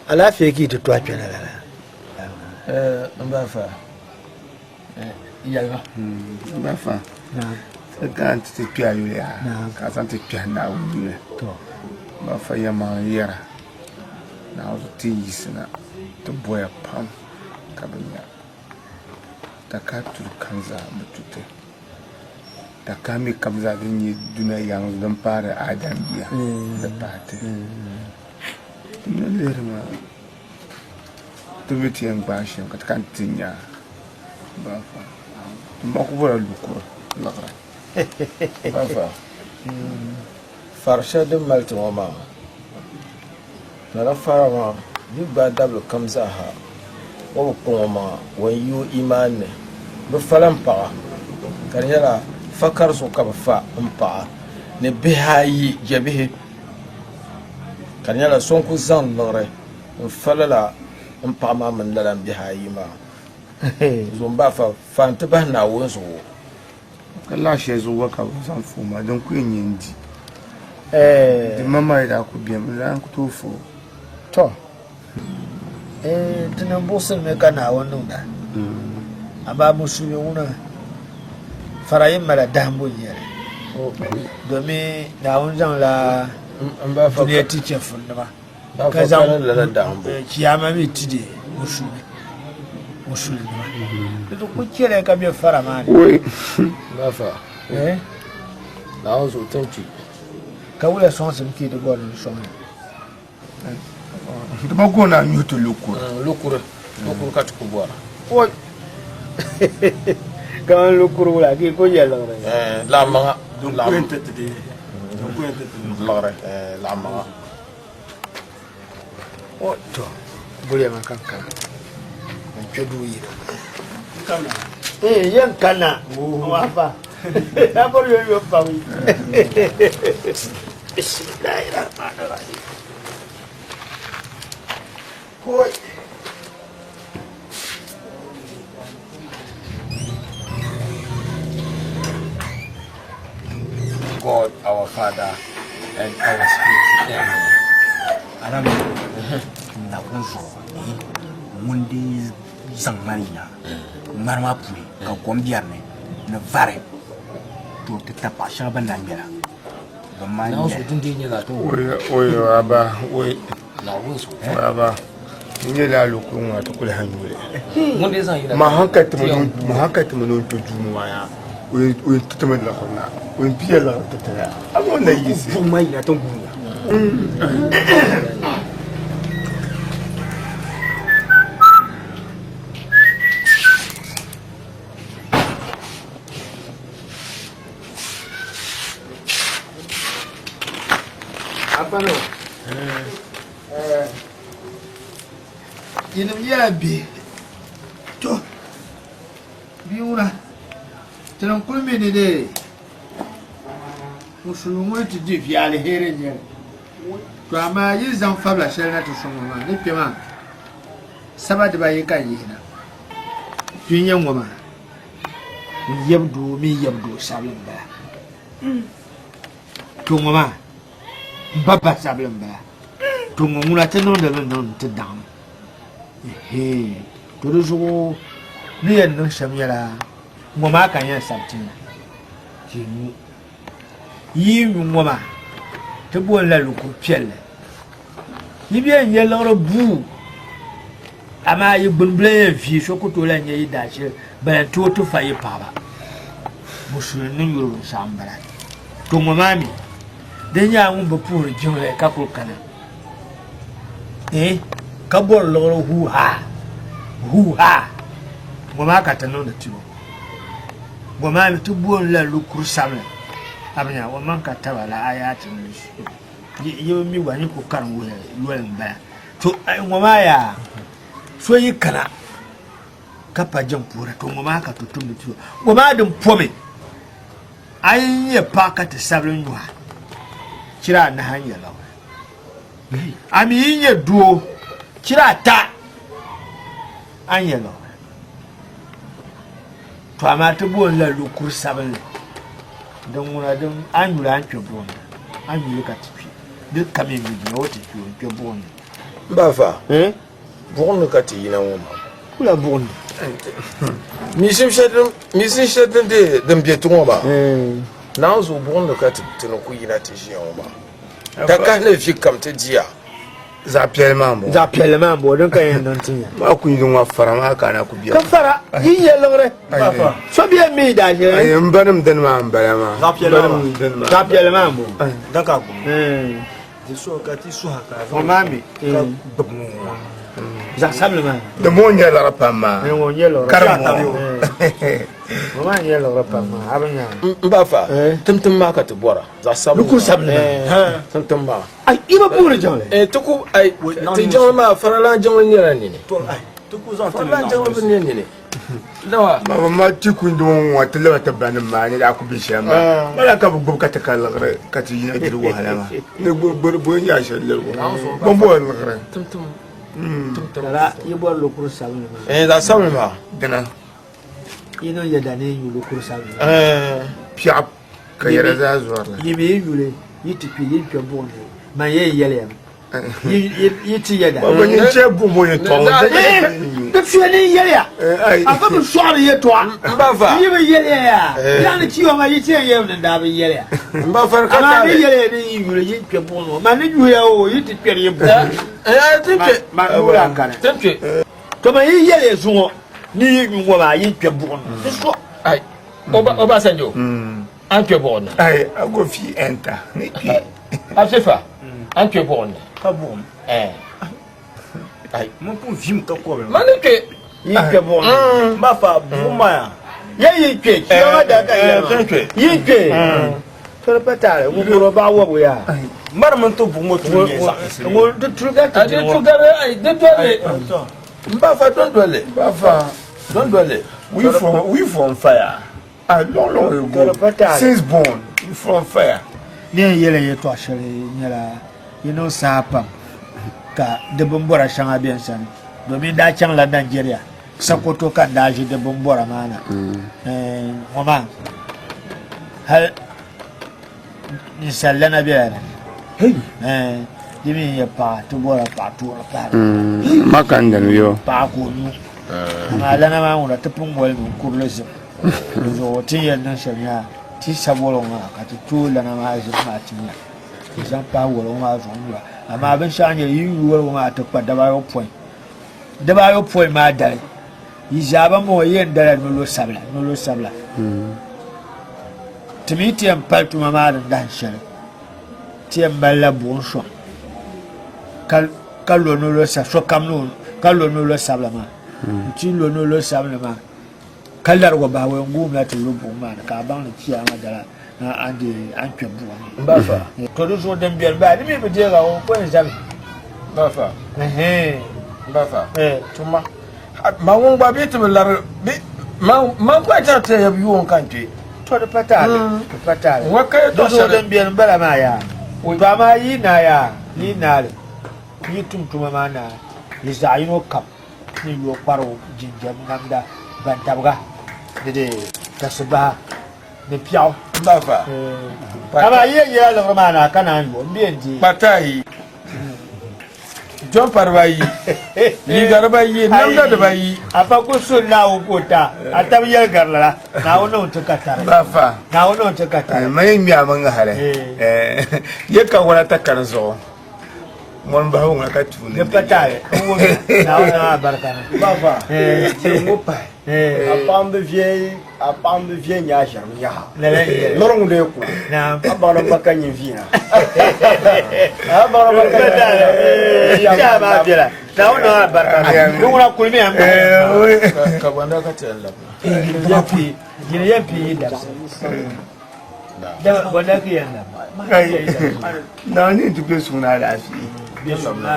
Alaafee ka yi ti tɔhi kpɛna lala? N ba fa, yɛlima. N ba fa, ti kana nti ti kpe a yuli yaa, ka a zaŋ ti kpɛhi Naawuni yuli. N ba fa yɛlimaŋli yɛra, Naawuni zuɣu ti yiɣisina ti boya pam ka bi nya. Takahi tudu kam zaa bi tu ti. Takahi mi kam zaa din nyɛ dunia yaŋ din paari Adam bia di paai ti. Ti mi lihiri maa ti mi ti yɛn gbaai shɛm ka ti kana ti nya bafa. Ti ma ku bɔrila lukuri liɣiri. Bafa, fari shɛli din mali ti ŋɔ maa, lala fara maa yi gbaai dabili kam zaaha o bi kpaŋ o maŋa o ni yi o imaan ni. Bɛ fala m-paɣa ka di nyɛla fakari zuɣu ka bɛ fa m-paɣa ni bihi ayi jɛbihi ka di nyɛla so n-kuli zaŋ liɣiri n-fa lala m paɣa maa mini lala m bihi ayi maa zuɣu m-bahi fa fa nti bahi Naawuni zuɣu. Ka lahi shɛli zuɣu gba ka bɛ zaŋ fa o maa din ku yɛn nyɛ n-di. Di ma maa yi daa ku beni bɛ daa ku tooi fa o. Tɔ! Ti niŋ buɣisili mi ka Naawuni niŋda, amaa musulimi ŋuna fara yi mala dahimbu n-nyɛ li, domin Naawuni zaŋla dunia ti chɛfurinima ka zaŋ chiyaama mi ti di musulimi musulinima. Di ti ku chɛli ka be fara maa ni. Ka wula sɔŋsim ka yi ti bɔri ni di sɔŋ ya? Ti ba gooni a nyuhi ti lukuri. Lukuri, lukuri ka ti ku bɔra. Oi! Kaman lukuri wula ka yi ku yɛ liɣiri? Laɣimaŋa. Liɣiri, laɣimaŋa. O to, guliya ma ka n kana. N kpe duu yina. Eh, yɛn kana. Wafa. A bɔri yomyom pam. Bismillahirrahmanirrahim. Koi. God our Father and our Spirit. Amen. Adam Naawuni zuɣu ŋun di zaŋ ŋmani yina ŋmani maa puuni ka kom biɛri ni ni vari to ti tapaɣa shɛŋa ban na ŋmɛra bɛ maa nyɛ Oyi aba oyi aba n nyɛ laa lukuri ŋɔ ti kuli ha nyuli ma hankali ti ma hankali ti mi ni to duu maa yaa o yɛn ti mi liɣiri na o yɛn piya liɣiri ti ti ya a mi o na yiɣisi buɣum maa yina ti guuya Abano. Yinim nyɛla bihi. To, bia ŋuna, ti niŋ kuli mi ni dee musulimi ŋuni ti di vi aliheri n-nyɛ li. To amaa yi zaŋ fabila shɛli na ti sɔŋ ma maa ni kpe maa saba dibayi ka n yihina. Ti n-nyɛ ŋɔ maa. N yab doo mini yab doo sabili m-bala. To ŋɔ maa, m ba ba sabili m-bala. To ŋɔ ŋuna ti niŋdi li niŋ ti daŋmi. Ɛhee, to di zuɣu ni yɛn niŋ shɛm nyɛla ŋɔ maa ka n yɛn sabi ti ya ka yi nyu. Yi yi nyu ŋɔ maa, ti booni la lukur piɛlli. Yi bɛ yɛn nya liɣiri buu, amaa yi gbuni bi lan yɛn vie so ku tooi lan nya yi daashili bala n-tooi ti fa yi paɣiba. Musulin ni nyuri binshɛɣu m-bala. To ŋɔ maa mi, di nyɛla ŋun bi puhiri jiŋli ka kuli kana eh, ka bɔri liɣiri huu-haa, huu-haa. Ŋɔ maa ka ti niŋdi ti o. Ŋɔ maa mi ti booni la lukuri sabila. A bi nya, o maŋ ka taba la ayaati ni Yi bi mi gba ni ku karim wuhi yoli m-bala. To ŋɔ maa yaa, so yi kana ka pa jiŋ puhira, to ŋɔ maa ka to tumdi ti o. Ŋɔ maa din pomi, a yi nyɛ paɣa ka ti sabili nyuha, chira anahi n-nyɛ liɣiri. A mi yi nyɛ doo, chira ata a ni nyɛ liɣiri. To amaa ti booni la lukuri sabinli din ŋuna din a ni nyuli a ni kpe buɣim ni, a ni nyuli ka ti kpi. Di kam yɛn nyu dunia o ti kpi o ni kpe buɣim ni. M ba fa, buɣim ni ka ti yina ŋɔ maa. Kula buɣim ni. Miisim shɛli din deei din be ti ŋɔ maa, Naawuni zuɣu buɣim ni ka ti ni ku yina ti ʒiya ŋɔ maa. Takahi ni vi kam ti diya. Zaɣ piɛlli maa n-bɔŋɔ. Zaɣ piɛlli maa n-bɔŋɔ din ka yɛn niŋ ti nya. Maa ku yi ŋɔ fara maa ka a na ku bɛ. Ka fara yi nyɛ liɣiri. So bɛ mi daa ʒiri. Ayi n banim dini maa n-bala maa. Zaɣ piɛlli maa n-bɔŋɔ. Zaɣ piɛlli maa n-bɔŋɔ. Dan ka a gbubi. Di so ka ti suha ka a zaŋ. Ŋɔ maa mi. Ka gbubi ŋɔ. Zaɣ sabinli maa. Di ŋɔ n-nyɛ liɣiri pam maa. Ŋɔ n-nyɛ liɣiri. Karim ŋɔ. Ŋɔ maa n-nyɛ liɣiri pam maa. A bi nya. M ba fa, timtim maa ka ti bɔra. Zaɣ sabinli. Lukuri sabinli maa. Timtim maa. Ai, yi bi puhiri jiŋli. Eh, ti ku, ai, ti jiŋli maa, faralan jiŋli nyɛla nini. Ti ku zaŋ ti Faralan jiŋli bi nyɛ nini. Nawa. Ma ma ti ku ndi ŋɔ ŋɔ ti laba ti ba nim maa ni daa ku bi shɛm maa. Wala ka bi gbubi ka ti ka liɣiri ka ti yina diri wahala maa. Ni gbubi bo n yaa shɛli lirigu. Bɔn bo liɣiri. Tim tim. Tim tim. Lala yi bɔri lukuri sabinli maa. Eh, zaɣ sabinli maa. Dina. Yi niŋ yɛda ni yi nyu lukuri sabinli maa. Eh. Piɛɣu Ka yɛda zaa zɔri li. Yi mi yi nyuli, yi ti kpi, yi ni kpe buɣim ni, man yɛn yɛli ya mi, yi ti yɛda. Bɛ nyin chɛ buɣim o yɛtɔɣa ŋɔ. Di tuya ni n yɛli ya, afa bi sɔɣiri yɛtɔɣa. Yi bi yɛli ya yaa, yaɣi ni chiwa maa yi ti yɛn yɛli mi ni n daa bi yɛli ya. Amaa ni yɛli ya ni yi nyuli, yi ni kpe buɣim ni ŋɔ, man ni nyuhi ya oo, yi ti kpɛri yi buɣim ni. Man nyuhi la n-kani. To man yi yɛli ya zuŋɔ ni yi nyu ŋɔ maa, yi ni kpe buɣim ni. Di so. Obasanjo, an kpe buɣim ni. Ai, I go fit enter. Ni kpe. Asefa, an kpe buɣim ni. Ka buɣim? Eh. Ai. Mun pun vim ka kɔbili. Ma ni kpe. Yi kpe buɣim ni. N ba fa buɣim maa ya. Ya yi kpe, chiya maa daa ka yɛli maa. Yi kpe. To di pa taali, ŋun bɔrɔ baɣa wɔbigu yaa. Mari mini to buɣim ŋɔ tuli nyɛ zaɣ yinsi. Ŋun di tuli ka ti dini ŋɔ. Di tuli gari, ai, di dolli. N ba fa don dolli. N ba fa. Don dolli. We from, we from fire. A long, long ago, since born, we from fire. Ni yɛn yɛli yɛtɔɣ shɛli nyɛla yi niŋ saha pam ka di bimbɔra shɛŋa be n sani domin n daa chaŋla Nigeria Sokoto ka n daa ʒi di bimbɔra maa na. Ŋɔ maa hal ninsal lana bela di ni. Di mi n-nyɛ paɣa ti bɔra paɣa toori pahiri. Ma ka n dini yo. Paɣa ka o nyu. Amaa lana maa ŋuna ti pun ŋolimi n-kurili zim. Di zuɣu ti ni yɛn niŋ shɛm nyɛla ti sabi woliŋ maa ka ti tooi lana maa zim maa ti nya ka zaŋ pahi woliŋ maa zuɣu nyura. Amaa binshɛɣu n-nyɛ yi yu woliŋ maa ti kpa dabaayɔpɔin. Dabaayɔpɔin maa dali yi zaa ban bɔŋɔ yi yɛn dala nolo sabila, nolo sabila. Ti mi ti yɛn pali tuma maa din dahin shɛli ti yɛn malila buɣim sɔŋ ka lo nolo sa sokam ni o ka lo nolo sabila maa n-ti lo nolo sabinli maa ka larigi o bahi o yɛn guumila ti lu buɣim maa ni ka a baŋ ni chiyaama dala a ni deei a ni kpe buɣim ni. M ba fa. To di zuɣu din beni baa di mi bi deeg a o ko yɛn zami. M ba fa. M ba fa. Tuma. Ma ŋun gba bɛ ti bi lari bɛ man gba chɛri ti yab yuun ka n kpe. To di pa taali, di pa taali. N ka yɛtɔɣ Di zuɣu shɛli. din beni m-bala maa yaa. To amaa yi naai yaa, yi naai li, yi tum tuma maa naai, yi zaɣ yino kam ni yo kparigu, jinjam, namda, bantabiga ni di tasibaha ni piɛɣu. M ba fa. Amaa yi yɛn yɛla liɣiri maa naai ka naan yo, m bi yɛn deei. Kpataayi. Jɔmpa dibayi, liiga dibayi, namda dibayi. A pa ku su Naawuni ka o ta a tab yɛli gari lala. Naawuni niŋ ti ka tari. Bafa. Naawuni niŋ ti ka tari. Ma yi ŋmɛ a mi ŋahili. Ye ka wala ta kani zuɣu. Ŋɔni bahi ŋuna ka tuuni. Di pa taali. N wumya. Naawuni niŋ a barika ni. Bafa. Ti ŋɔ pahi. A paɣa m-bi viɛ a paɣa m-bi viɛ nya a ʒiɛm yaha. Lala n-nyɛ li. Lɔri ŋun dee ku. Naam. A baŋdi m ba ka nyin viina. A baŋdi m ba ka nyin viina. Shɛha maa biɛla. Naawuni niŋ a barika ni. Di ŋuna kulimi ya m-bahi. Ka bɔnda ka ti yɛn labina. Jini yɛn pii yi dabisi. Dama bɔnda ka yɛn labina. Naawuni ni ti be suŋ ni alaafee. Be suŋ ni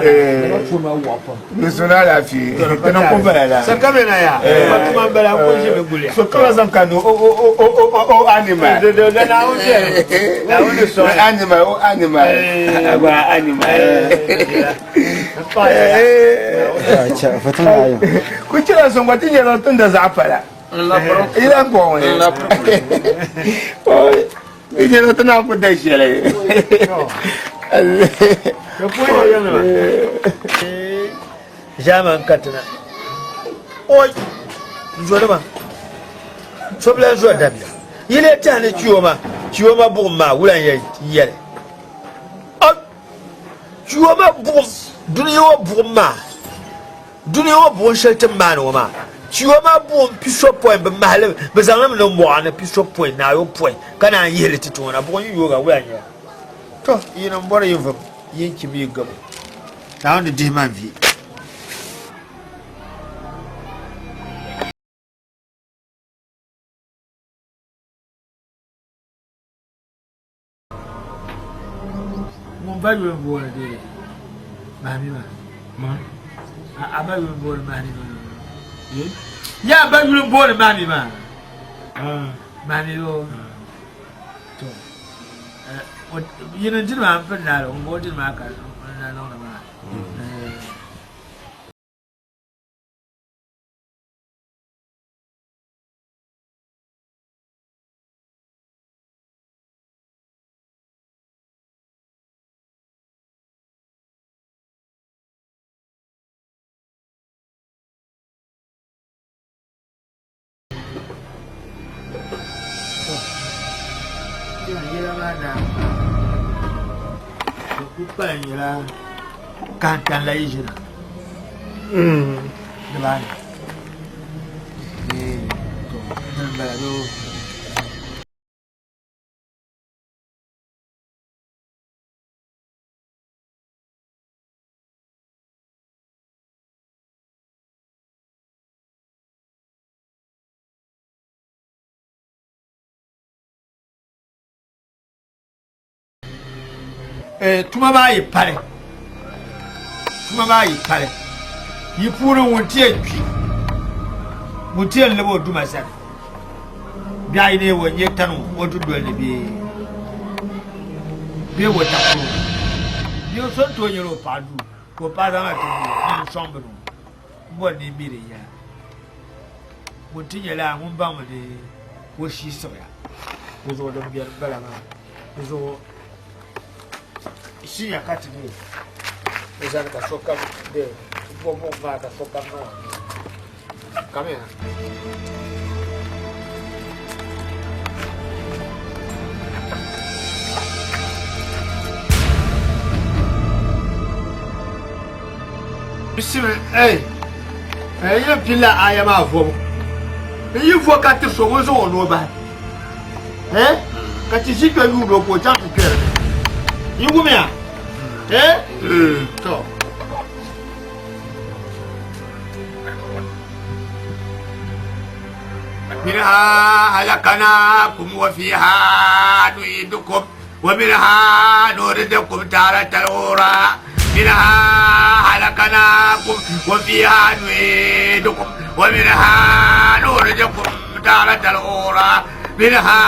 alaafee. Ti niŋ ko bala la. So ka bɛ na yaa. Ba tuma n bala n kuli ʒimi guliya. So ka zaŋ ka ni o o o o animal. Da Naawuni bɛni. Naawuni ni sɔŋ. Animal o animal. Agba animal. Ku chira sɔŋ gba ti nyɛla tin da zaɣa pala. Yi lahi bɔŋɔ Yi nyɛla ti naan ku da shɛli. Ʒaamani katina. Oi! N zɔri ma. So bi lahi zɔri dabiɛm. Yi lee tɛhi ni chioma, chioma buɣim maa wula n-yɛn yɛli? Oi! Chioma buɣim, dunia ŋɔ buɣim maa. Dunia ŋɔ buɣim shɛli ti ni maani ŋɔ maa, chiyo maa buɣim pisopɔin, bɛ mahi li, bɛ zaŋ li mi niŋ mɔɣa ni pisopɔin ni ayopɔin, ka naan yihi li ti ti ŋɔ na. Buɣim yi yooga, wula n-nyɛ li? Tɔ! Yinim m-bɔri yi vum, yi ni chim yi gabo. Naawuni di dihi ma vi. Ŋun ba yuli m-booni dee Mahami maa. Ma? A ba yuli m-booni Mahami maa. Ye? Ya a ba yuli m-booni Mahami maa. Mahami yoo. To. Yini dini maa m-pili naai li, ŋun bo dini maa ka n na niŋdi maa. Kahintan la yi ʒina nimaani dini m-bala doo. Eh, tuma maa yi pali tuma maa yi pali yi puuni ŋun ti yɛn kpi ŋun ti yɛn lab o duma sani Biɛɣu yi neei o n-nyɛ tani o dundoli ni bee bee o takoro bee so n-tooi nyɛla o paɣa duu ka o paɣa zaŋ a ti o nini sɔŋ bini o m-bɔri ni yi mi din yɛla. Ŋun ti nyɛ laa ŋun baŋmi ni o shii siɣiya di zuɣu din beni m-bala maa di zuɣu shinya ka ti dee di zani ka sokam dee bɔ buɣim maa ka sokam niŋ o Come here. Bisimi, ey, ey, yɛn pilila aya maa vobu. N yi vo ka ti so ŋun zaŋ o nuu bahi. Eh? Ka ti ʒi kpe yuuni o ka o chaŋ ti kpɛri ni. Yi wumiya? Eh? To. منها هلكناكم وفيها نعيدكم ومنها نوردكم تارة أخرى منها هلكناكم وفيها نعيدكم ومنها نوردكم تارة أخرى منها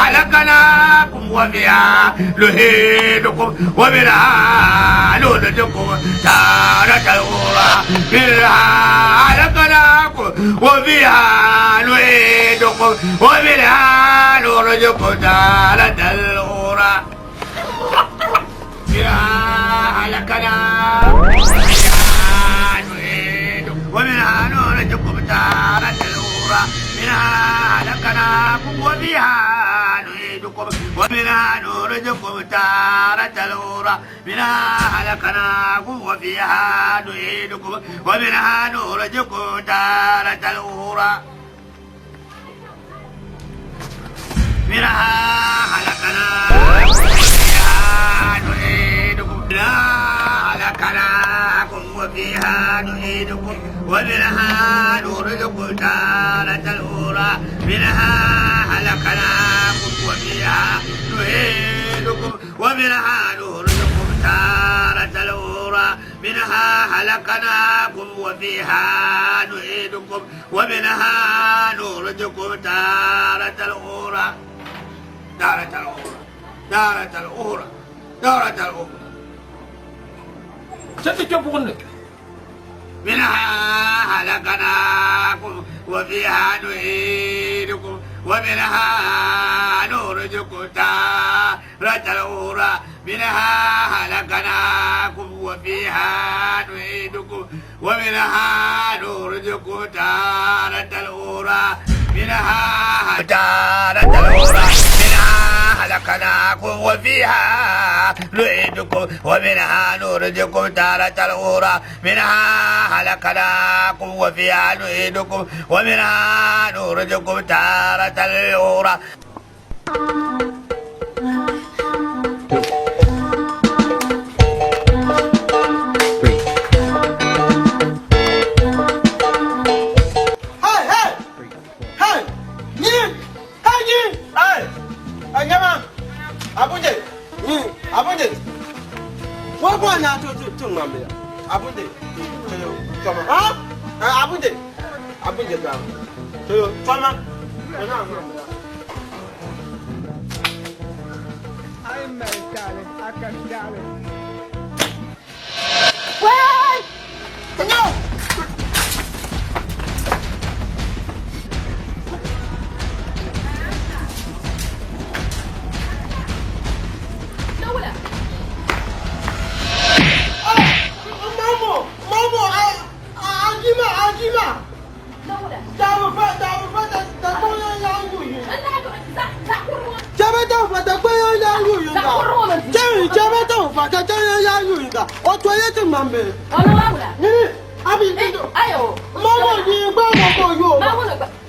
هلكناكم وفيها نعيدكم ومنها نخرجكم تارة أخرى منها هلكناكم وفيها نعيدكم ومنها نخرجكم تارة أخرى منها هلكناكم وفيها نعيدكم ومنها نخرجكم تارة أخرى منها هلكناكم وفيها نعيدكم ومنها نخرجكم تارة أخرى منها هلكناكم وفيها نعيدكم ومنها نخرجكم تارة أخرى منها خلقناكم وفيها نعيدكم منها خلقناكم وفيها نعيدكم ومنها نخرجكم تارة أخرى منها خلقناكم وفيها نعيدكم ومنها نخرجكم تارة أخرى منها خلقناكم وفيها نعيدكم ومنها نخرجكم تارة أخرى تارة أخرى تارة أخرى تارة أخرى. Chɛ ti kpe buɣim ni. منها خلقناكم وفيها نعيدكم ومنها نخرجكم تارة أخرى منها خلقناكم وفيها نعيدكم ومنها نخرجكم تارة أخرى منها تارة أخرى منها خلقناكم وفيها نعيدكم ومنها نخرجكم تارة أخرى منها خلقناكم وفيها نعيدكم ومنها نخرجكم تارة أخرى. Hey, hey! Hey! Ni! Hey, ni! Hey! Anyama! Abunje! Ni! Abunje! Wa bo na to to to ngam ya. Abunje. To to ma. Ha? Abunje. Abunje ba. To to ma. Na ngam ya. Ai mai tale, aka tale. Wai! No! Nawala. Mamo! Mamo! Ajima! Ajima! Nawala. Da fa da fa da da ko ya ya yu yu. Allah 这边豆腐的贵要要有一个，这这边豆腐的这要要有一个，我昨天就买没。你阿比你，哎呦，妈妈你管我个哟，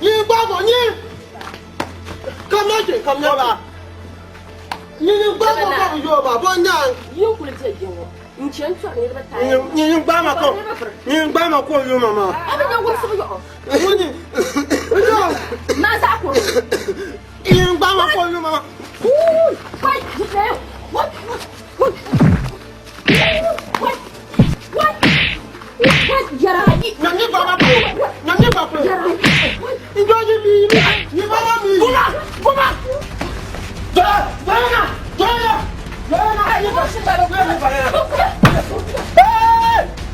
你管我你，干嘛去干嘛吧？你管我个哟吧，不然。你你管嘛个，你管嘛个哟妈妈。我你，那啥过？你管嘛个哟妈妈。快，我我我我我yara. 那你爸爸不？那你爸爸？你说你你你爸爸你？过来过来，对对呀对呀对呀！你把你把哎，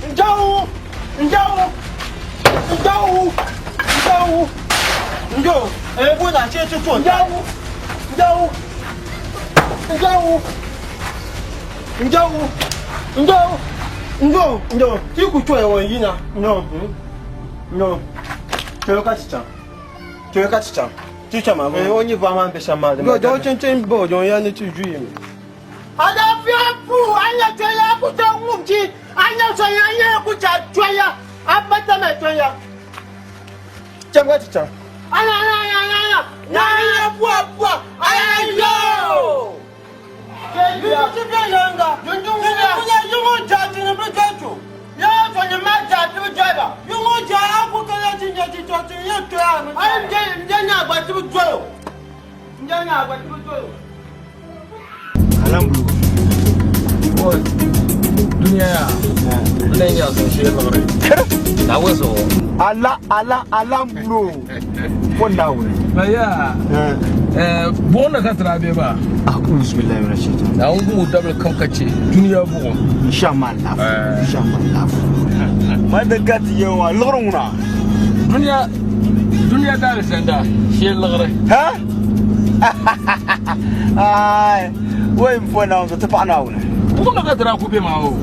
你叫我，你叫我，你叫我，你叫我，你叫我，哎，我哪天去做？你叫我，你叫我，你叫我，你叫我，你叫我。Ndo, ndo, ti ku chwe wo yina. Ndo, ndo. Chwe ka chicha. Chwe ka chicha. Chicha ma. Eh, onyi ba ma be shama. Ndo, do chen chen bo, jo ya ni ti ju yimi. Ada pia pu, anya chwe ya ku cha ngum chi. Anya chwe ya anya ku cha chwe ya. Abata me chwe ya. Cham ka chicha. Anya anya anya anya. Na ya pu pu. Anya yo. 你这边两个，用用用我家这不家住，要说你买家这不家吧，用我家我跟他今天去做这也对啊，哎，你这你这哪个这不做哟？你这哪个这不做哟？ Alambulu. Duniya ya. Ne ya sun shi lagare. Na waso. Ala ala alambulu. Wanda wuri. Baya. Eh, bona ka trabe ba. A'udhu billahi minash shaitani. Na ngu double kam kace duniya bugo. Insha Allah. Insha Allah. Ma da gati yawa loruna. Duniya duniya da sanda shi lagare. Ha? Ai, wai mfona wanzo ta na wuna. Bugo ka tra ku be ma o.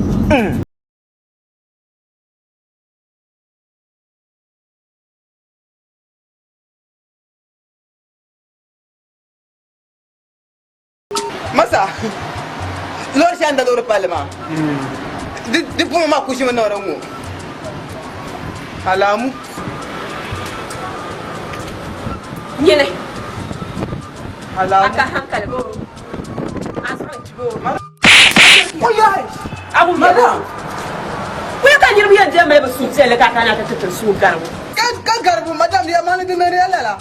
Masa, lor shan da lor palma. Di puma ma kushi mana rango. Alamu. Nyene. Alamu. Aka hankali bo. An ci bo. Oya. Abu Madam. Kuya ka nirbi yan jama ba su tsele ka kana ta tattar su garbu. Ka ka garbu madam ya mani dinare lala.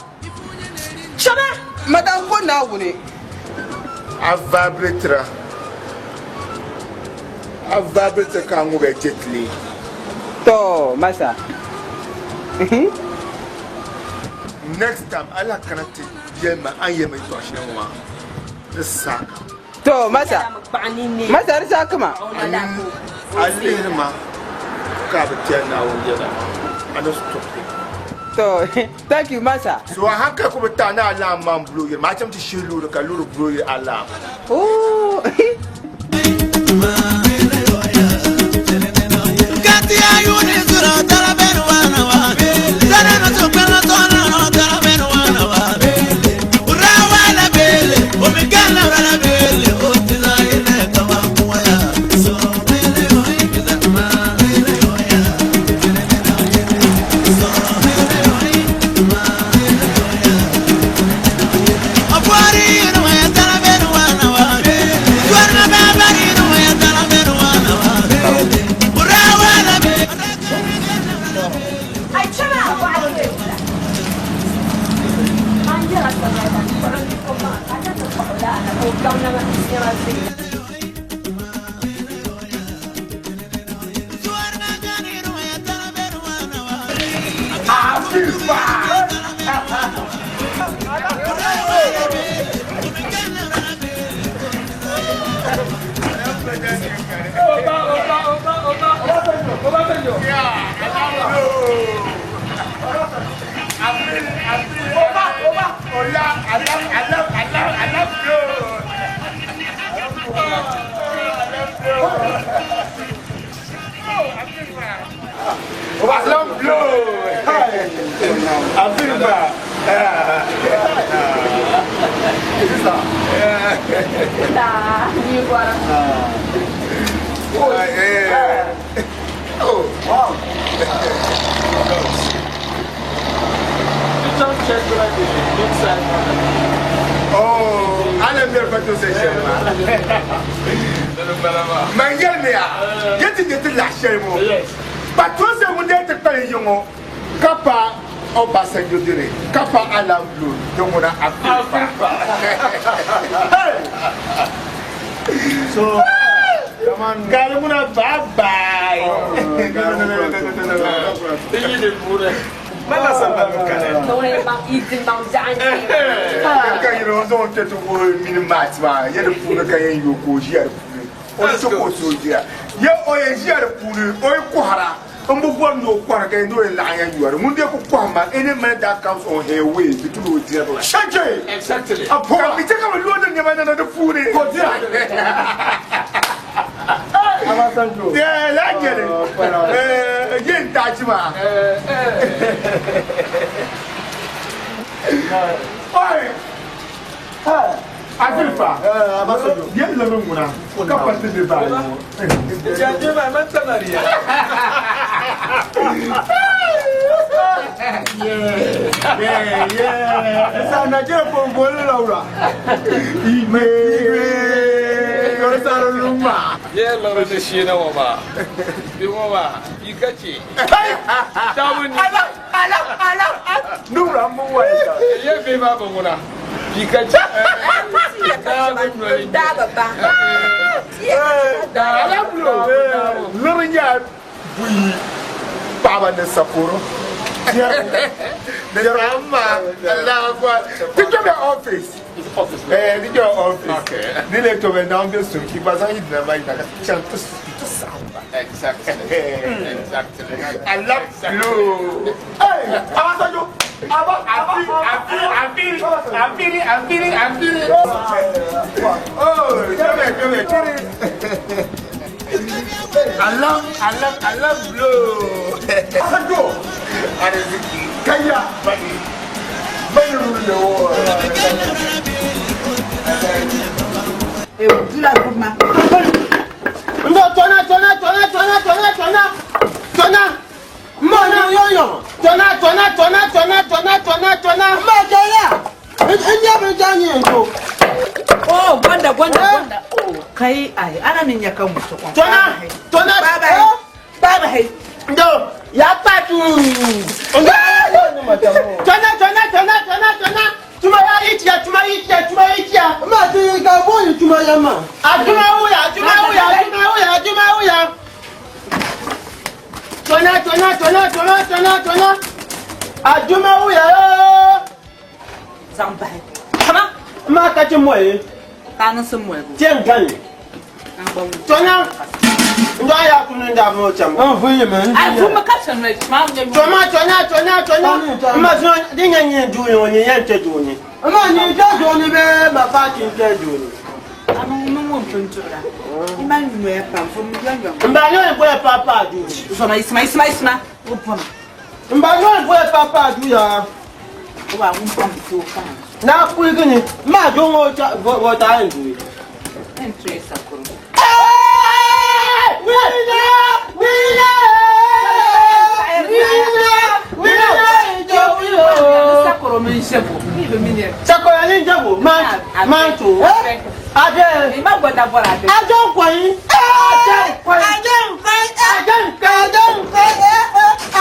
Shaba. Madam ko na wune. A vibratera. A vibrator ka ŋubɛ jetli. To masa. Next time ala kana ti yɛlɛma an yɛlɛma i tɔgɔ sini ma ne saka. To masa. Masa risa kuma. A lihiri ma ka a bi tɛhi Naawuni yɛla, a ni stop li. To, thank you, masa. So a hankali ku bi taɣi ni alarm maa m-blow yiri ma, a chaŋ ti shihi loori ka loori blow yiri alarm. Oh. That comes on her way between the Shanje! Exactly. Ka mi ka mi loodi nɛma nana di puuni. Yeah, la jɛli. Yen taachi maa. Oi! Afirifa. Yen lami ŋuna ka pati di baa yi ŋɔ. Yeah, yeah. Sa Nigeria for bolu laura. Igwe. Yɔrɔ sara luma. Ye lɔri ni shi na ŋɔ maa. Bi ŋɔ maa, yi ka che. Taabu ni. Ala, ala, ala. Nura mu wa ya. Ye bi maa bi ŋuna. Yi ka che. Taabu noli. Ala bulo. Lɔri nya buyi paɣaba ni sakoro. Ti jɔ office. Eh, ti jɔ office. Okay. Ni le to bɛ n'an bɛ sun k'i ba san yi dina ma yi ta ka can to to san ba. Exactly. Exactly. Ala bulo. Hey, Abasanjo. Aba, Afiri, Afiri, Afiri, Afiri, Afiri. Oh, jɔbɛ, jɔbɛ, jɔbɛ. Alam, alam, alam bulo. Abasanjo. Ariziki, kaya, bani. Bani rule the world. Ndo tona tona tona tona tona tona tona mọ na yoyo tona tona tona tona tona tona tona mọ tona n bi ja nyi nto. Oh, gwanda gwanda gwanda. Oh, kai ai ana min ya kan mutu. Tona tona Baba hai. Baba hai. Ndo ya patu. Ndo tona tona tona tona tona tuma ya itia tuma itia tuma itia. Ma ti ka bo tuma ya ma. Atuma wuya atuma wuya atuma wuya atuma wuya. Tona tona tona tona tona tona. Atuma wuya yo. Zan bai. Kama Ma ka ti moye. ka nan sun mu. Tiens gani. An ba wu. Tona. Ndo ya kunu nda mo cham. N vuyi mi n Ai fuma ka sanu ma ne To ma to nya to nya to nya. Ma zo di nya nyi du yo ni yan te du ni. Ma ni te du ni be ma fa ti te du ni. Ama mo mo mpuntura. Ima nwe pa fum yo yo. Mba yo bo pa pa du. Zoma isma isma isma. O poma. Mba yo bo pa pa du ya. O wa un pom to ka. Na ku gini ma do ngo ta bo ta ndu. Entre sakuru. Sakoro min shebo. Ni be min ye. Sakoro ni jebo ma ma to. Ade. Ima gbọ́dọ̀ bọra ade. Ajo nkoyin. Ajo nkoyin. Ajo nkoyin. Ajo nkoyin. Ajo nkoyin.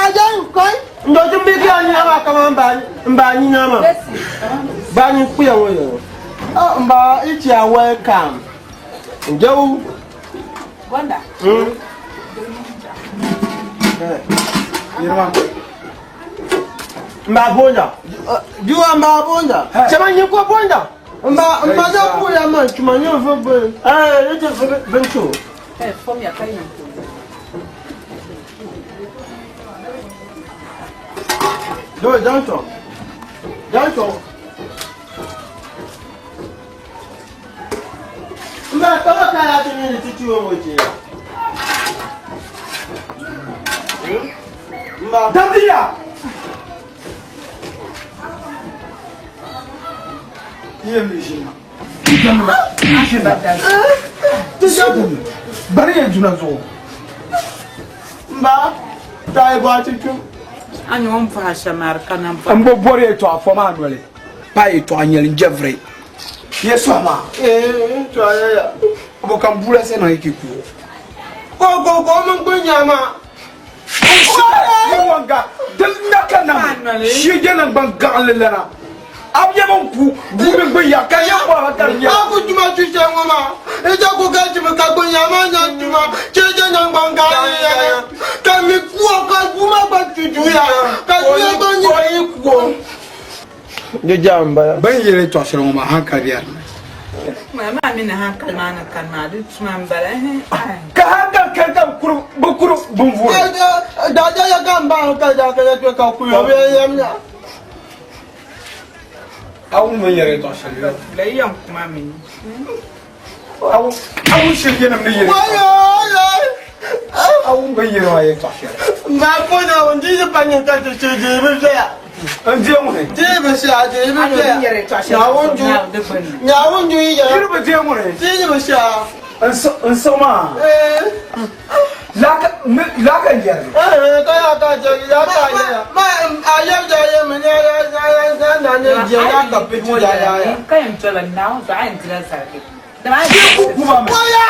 Ajo nkoyin. Ndo ti bi ki ani awa kama mba mba ni nyama. Ba ni kuya wo yo. Oh mba ichi a welcome. Njewu. Gonda. Yirma. Mba bonda. Juwa mba bonda. Chama nyi ko bonda. Mba mba da kuya man chuma nyi fo bo. Eh, ite bencho. Eh, fom ya kai na. Do danto. Danto. Mba kama kala tu ni tutu wo je. Mba Dabdiya. Ye mi ʒini ma. Bari ye juna zuɣu. Mba tai ba tutu. Anyi won fa shamar kana fa. N bo bɔri yɛltɔɣa fɔ maa noli pa yɛltɔɣa nyɛli n jɛviri ye sɔhi maa Eh, to ya ya. bo kan buula se niŋ ki kuo Ko ko ko mun kunya ma. Ye wanga dil na ka nam shi je nan ban gaɣali lana a bi yɛm ku buuri gbi ya ka ye bɔra ka di nyɛ Aku juma tu se ngoma. Ija ko ka juma ka kunya ma nya juma. Che je nya gbanga ya. Ka mi ku ka kuma ba tutu ya. Ka tu ya ko ni ku. Je jamba. ban yɛlɛ tɔɣa shɛli ŋɔ maa hankali yɛri Ma ma mi na hankali ma na kan ma du tuma mbala. Eh. ka hankali kali ka bi kuri bi kuri bin vuuri Da da ya ka mba ka da ka ya ka ku yo ya ya. a wun bin yɛlɛ tɔɣa shɛli yɔ La yan kuma min. a wun shiri yɛlim ni yɛlɛ Wayo ya. a wun bin yɛlɛ maa yɛ tɔɣa shɛli Ma ko na on ji pa ni ka tu che je bi se ya. n diɛ ŋuni Ji bi se ya ji bi se ya. Nya won ju. Nya won ju ya. yiri bi diɛ ŋuni Ji bi se ya. n siɣi maa Eh. laka n yɛri Eh, ka ya ka je ya ka ya. Ma a ya ya ya mi ya ya ya ya na ne je ya ka pe ti ya ya ya. Ka yin tola na so ayin tira sarki. Da ma kuba mi Wa ya.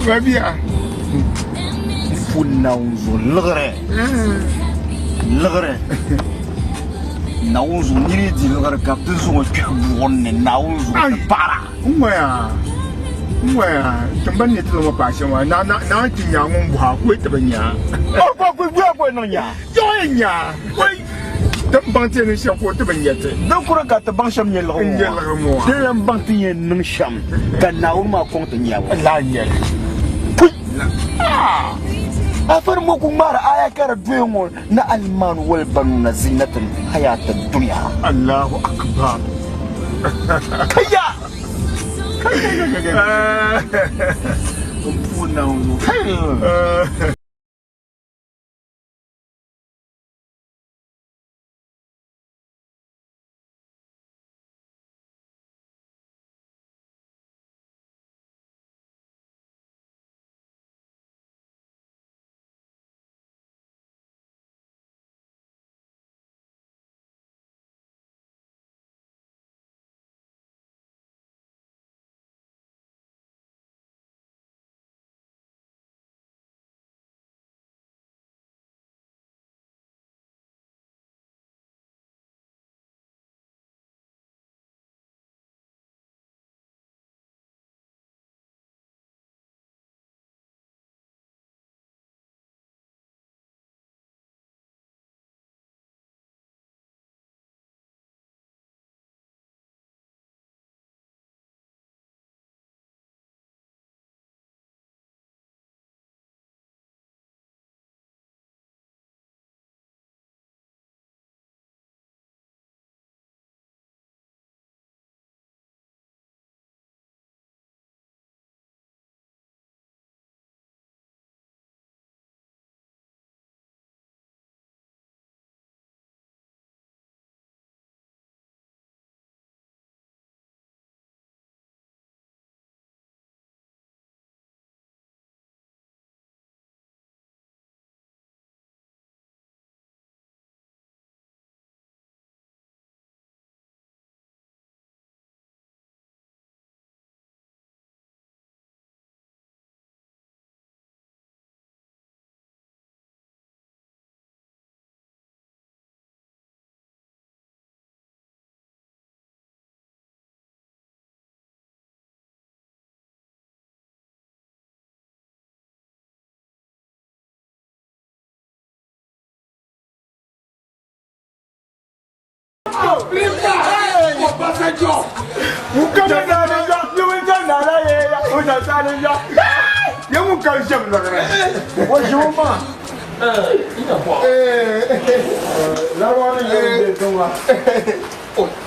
Mabia. Pu Naawuni zuɣu liɣiri. Liɣiri. Naawuni zuɣu niri yi di liɣiri ka ti zaŋ o kpɛhi buɣim ni Naawuni zuɣu ti paɣira. N ŋɔya. N ŋɔya. Tiŋgbani ni ti zaŋ o paai shɛm maa, na na na ti nya ŋun bɔha ka o yi ti bi nya. O ko ku gbiya ka o niŋ nya. Yaɣa yɛn nya. Oi! Ti ni baŋ ti yɛn niŋ shɛm ka o ti bi nya ti. Din kuri ka ti baŋ shɛm nyɛ liɣiri ŋɔ. N-nyɛ liɣiri ŋɔ. Ti yɛn baŋ ti yɛn niŋ shɛm ka Naawuni maa kɔŋ ti nyabu. Lala n-nyɛ li. Pui! A fari ŋɔ ku ŋmaari aya ka di doya ŋɔ ni almaanu wal banuuna zinatul hayaati dunya. Allahu akbar. Kaya! Kaya! N puhi Naawuni. Kai!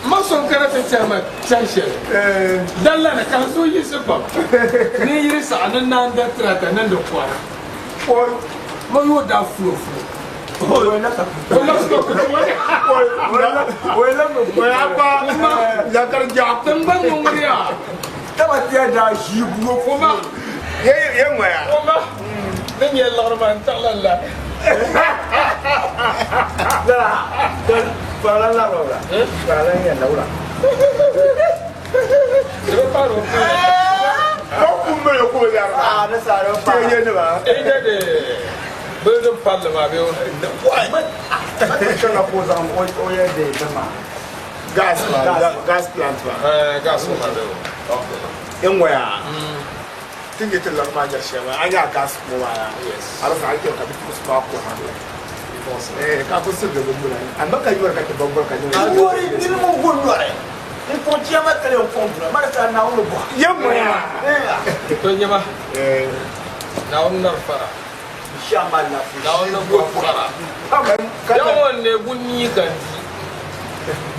Ma so n kana ti chɛri ma chani shɛli dan lana ka n suhu yiɣisi pam ni n yiri saɣa ni naan da tirata niŋdi kɔri ma yo daa fulo fulo tiŋgbani ŋɔ ŋuniya Oma ni nyɛ liɣiri maa n taɣila la. Di bi paari o puuni. Ija de building palli maa bee o Gas gas plant maa. Gas maa bee o. N ŋɔya ti nyɛ ti liɣiri maa nyɛri shɛli maa a nya gas ŋɔ maa yaa a di zaɣ kpɛm ka bipuɣinsi maa kɔhiri li ka ku sirigi bi muna amma ka yɔri ka ti baŋ bɔri ka niŋ Yɛ ŋɔya To nyɛma Naawuni nari fara Naawuni ni bɔri fara Yaŋ ŋɔ n-neei bunii ka n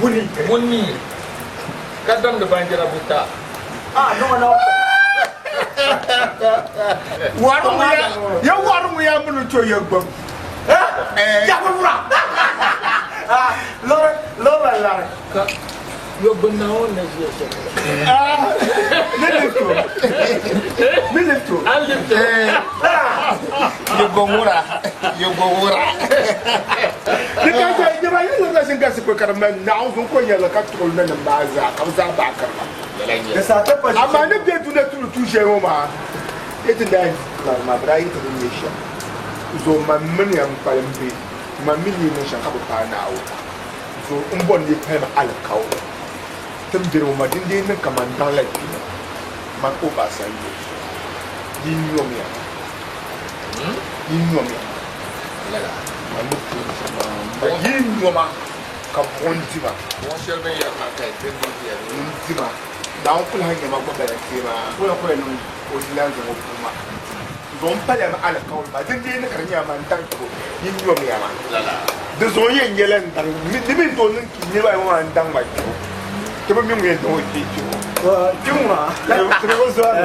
di bunii ka damdi baanjira buta. Yɛ wari ŋɔ yaa mini to yɛ gbam Ka yo gbuni Naawuni ni ʒiya shɛli. Ni lifto ni lifto An lifto. Yɛ gbɔŋura ni ka jɛ jɛba yɛ lɔri sin gasi ko ka di mali naɣu zuŋ ko nyɛla ka tuɣili na nim maa zaa ka bi zaa baai kiriba amaa ni bɛ dunia tuuli tuun shɛli ŋɔ maa Yɛ ti daa ŋari maa, bɛ daa yi ti di nyɛ shɛm. Zo man mini ya m-kpalim be, man mi ni yi niŋ shɛm ka bi paai Naawuni. Zo m bɔri ni yi pali ma alikauli. Ti ni beri ŋɔ maa, dindee niŋ ka man daŋ la kpina, man Obasanjo zuɣu. Yi nyomiya ma. Yi nyomiya ma. Lala, man ni puuni shɛm maa m-ba. Yi nyo ma ka buɣim di ma. Buɣim shɛli bɛ ni yɛri maa ka yi di di yɛli. Buɣim di ma. Naawuni ku lahi nya ma gba bala kpee maa. Wula ka o yɛn niŋ o di lan zaŋ o buɣim maa n-ti ma? Zuɣu m-paliya ma alikauli maa, dindee ni ka di nyɛla man daŋ kpibu, yi nyomiya ma. Di zuɣu yɛn nyɛla n daŋ, di mi ni tooi niŋ ki niriba ayi ŋɔ maa n-daŋ ma kpibu. Ti bi mi ŋun yɛn daŋ o kpee kpibu. Ti bi zɔri.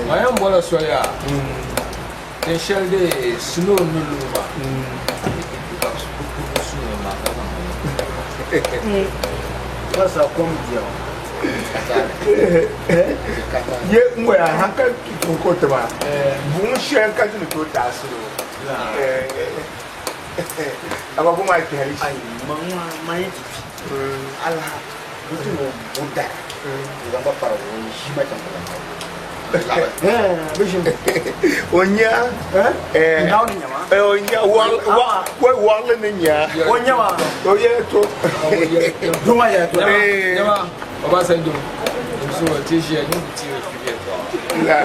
Ma yɛn bɔla soli yaa, tin shɛli dee snow ni lu maa, ka bɛ su ŋɔ maa ka zaŋ Ye ŋɔya hankali tuun ka o ti maa buɣim shɛli ka ti ni tooi taai salo amaa buɣim maa kpɛhili shee. O nya o nya waɣili ni nya o nya o yɛla to Nyama Obasanjo so ti ʒiya ni ti la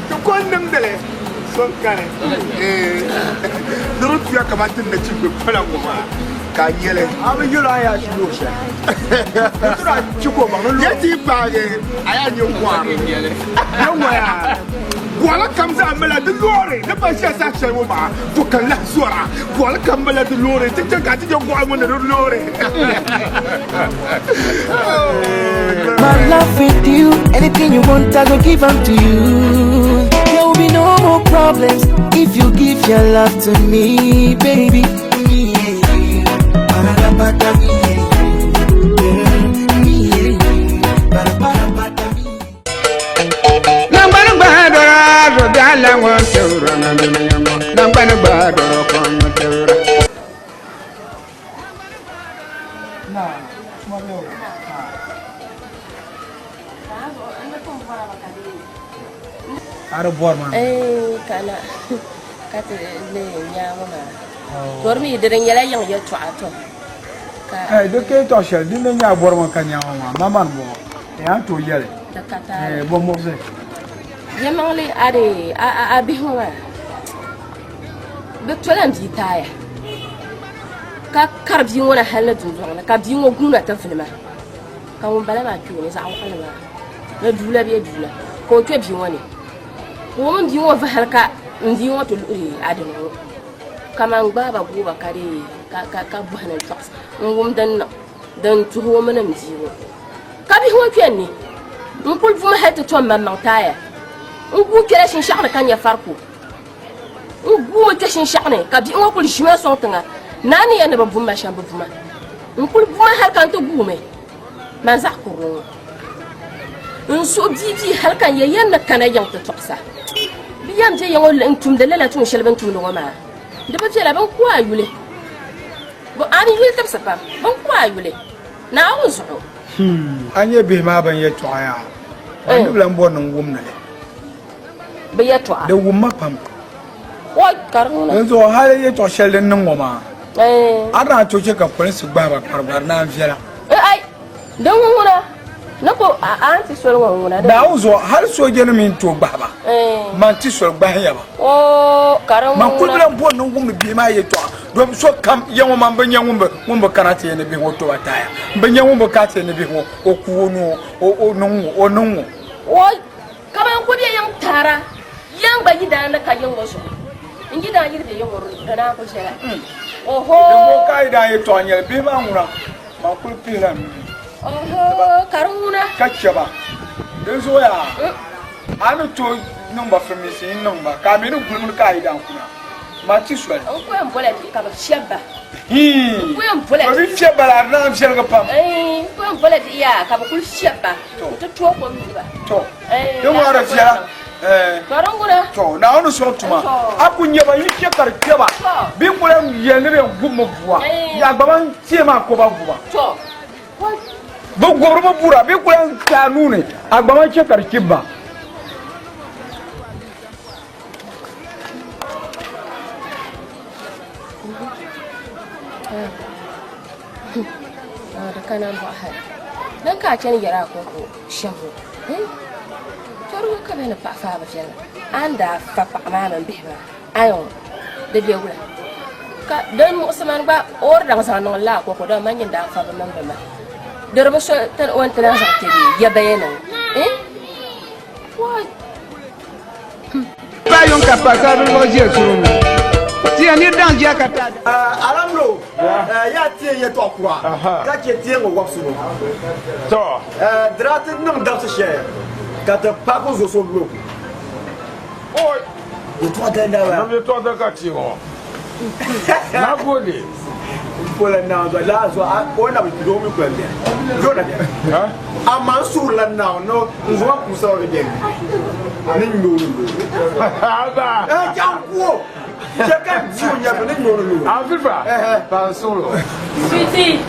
Ti ko niŋdili so n-kani ni di tuya kamani ti nachimbi pala ŋɔ maa ka a nyɛli. Ya ti yi paagi a yaa nyɛ gɔɣiri. Gɔɣili kam zaa mala di loori ni pa ʒiya saha shɛli ŋɔ maa to ka lahi zɔra. Gɔɣili kam mala di loori ti chɛ ka a ti nyɛ gɔɣili ŋɔ ni di loori. My love with you, anything you want, I go give unto you. There will be no more problems if you give your love to me, baby. Me and you, ba-da-da-ba-da, me and you, yeah. Me and you, ba-da-ba-da-ba-da, me. Nangbani gbahi dɔrɔ zuɣubiɛhi la ŋun tibira na mini ŋɔ. Nangbani gbahi dɔrɔ ka o ŋun tibira. A di bɔri maa. Ee, ka na ka ti leei nyaangu maa. To di mi di di nyɛla yiŋ yɛltɔɣa to ka. Ɛɛ di ka yɛltɔɣa shɛli din na nyɛ a bɔri mi ka nyaangu maa ma mani bɔŋɔ n yaa tooi yɛli. Di ka taali. Ɛɛ bɔ muɣisi. Yɛlimaŋli a di a bihi ŋɔ maa bɛ tola n bia taaya ka kari bia ŋɔ na hali ni dundɔŋ ni ka bia ŋɔ guuna ti vuli ma ka ŋun bala maa kpe o ni zaɣ waɣinli maa ni duula bee duula ka o kpe bia ŋɔ ni ka o mini bia ŋɔ vi hali ka n bia ŋɔ ti luhi adini ŋɔ ka man gbaai ba gooi ba ka dee ka bɔhi ni n tɔɣisi n wum din niŋ din tuhi o mini m bia ŋɔ ka bihi ŋɔ kpe n ni n kuli bumi hali ti tom maŋmaŋ taaya n guui kpela shinshɛɣu ni ka nya fariko N guumi kpe shinshɛɣu ni ka bihi ŋɔ kuli ʒimi sɔŋ tiŋa. Naa ni yɛn ni bɛ bum ma shɛm bɛ bu ma. N kuli bu ma hali ka n ti guumi man zaɣ kurili ŋɔ. N suhu bii bii hali ka n yɛ yɛn ni kana yiŋ ti tɔɣisa. Bɛ yɛn be ya ŋɔ n tumdi lala tuun shɛli bɛ ni tumdi ŋɔ maa. Di bi viɛla bɛ ni ku a yuli. A ni yuli tibisi pam bɛ ni ku a yuli Naawuni zuɣu. A nya bihi maa bɛn yɛtɔɣa yaa? Ban ni bi lan bɔri ni n wumdi li. Bɛ yɛtɔɣa. Di wum ma pam. Oi, ka di ŋuna. Dinzuɣu hali yɛtɔɣ shɛli din niŋ ŋɔ maa, a daa tooi chɛ ka polinsi gbahi ba kparibari naan viɛla. Ai, din ŋɔ ŋuna, ni ku a ni ti soli ŋɔ ŋuna. Naawuni zuɣu, hali soojanim mi n-tooi gbahi ba. Man ti soli gbahi ya ba. Oo, ka di ŋuna. Man kuli bi lan bɔri ni n wumdi bihi maa yɛtɔɣa, domi sokam ya ŋɔ man bi nya ŋun bi kana ti ya ni bihi ŋɔ toba taaya. M bi nya ŋun bi ka ti ya ni bihi ŋɔ o ku o nuu o niŋ ŋɔ o niŋ ŋɔ. Oi! Ka ban ku be yiŋ taara yan gba yidana ni ka yiŋ ŋɔ zuɣu. N yidana yi di be yiŋ ŋɔ di naan ku viɛla. Oho! Dimbɔŋɔ ka a yi daa yɛtɔɣa nyɛli bihi maa ŋuna, man kul pihila n nuu. Oho! Ka di ŋuna. Ka chɛ ba. Dinzuɣu yaa, a ni tooi niŋ ba firimiinsi n-niŋ ba, ka a mi ni guli mini ka a yidaan kuna, man ti soli. N ku yɛn bola bihi ka bɛ fiɛbi ba. N ku yɛn bola Ka bɛ fiɛb ba la, di naan viɛligi pam. N ku yɛn bola di yaa ka bɛ kuli fiɛb ba nti tooi kom nyuli ba. To, di ŋɔ di viɛla. To din ŋuna. To, Naawuni sɔŋ tuma. A ku nya ba yi chɛ ka di kpe ba, bɛ ku lahi yɛli ni bɛ yɛn gubimi bua. Yaa gba ban teei maa ko ba guba. Bɛ gubirimi bura, bɛ ku lahi kpe a nuu ni, a gba man chɛ ka di chibi ba. Di kana m bɔɣi hali din ka a chani yɛri a kɔŋko shɛm ŋɔ tɔrigu ka bɛ ni paɣi faabu viɛlli a ni daa fa paɣa maa mini bihi maa ayo di be wula ka din muɣisi mani gba o ni daŋ zaŋ niŋ la a kɔŋko dama man nyini daa fa bɛ mini bɛ ma di di bi so o ni ti lahi zaŋ kpe bee ya baya niŋ Wai! Pa yuŋ ka paɣisaribila ŋɔ ʒiya suri ŋɔ. Ti ya nir daŋ ʒiya ka ti a da. Alamlo, yaa teei yɛtɔɣ kura ka chɛ teeŋ o wɔbisigu. Di daa ti niŋ dabisi shɛli ka ti paaki o zo so lu. Yɛtɔɣa galinda bala. Nam yɛtɔɣa da ka teeŋ o. Na gode. Pola Naawuni zuɣu lala zuɣu a o na bi kpi doo mi kuli beni doo na beni amaa n suhuri la Naawuni ni n zuɣu maa kuusa bi beni ni n nyooni loo eh jaŋ kuo chɛ ka n di o nyɛvili ni n nyooni loo Afifa pa n suhuri o. Sweetie,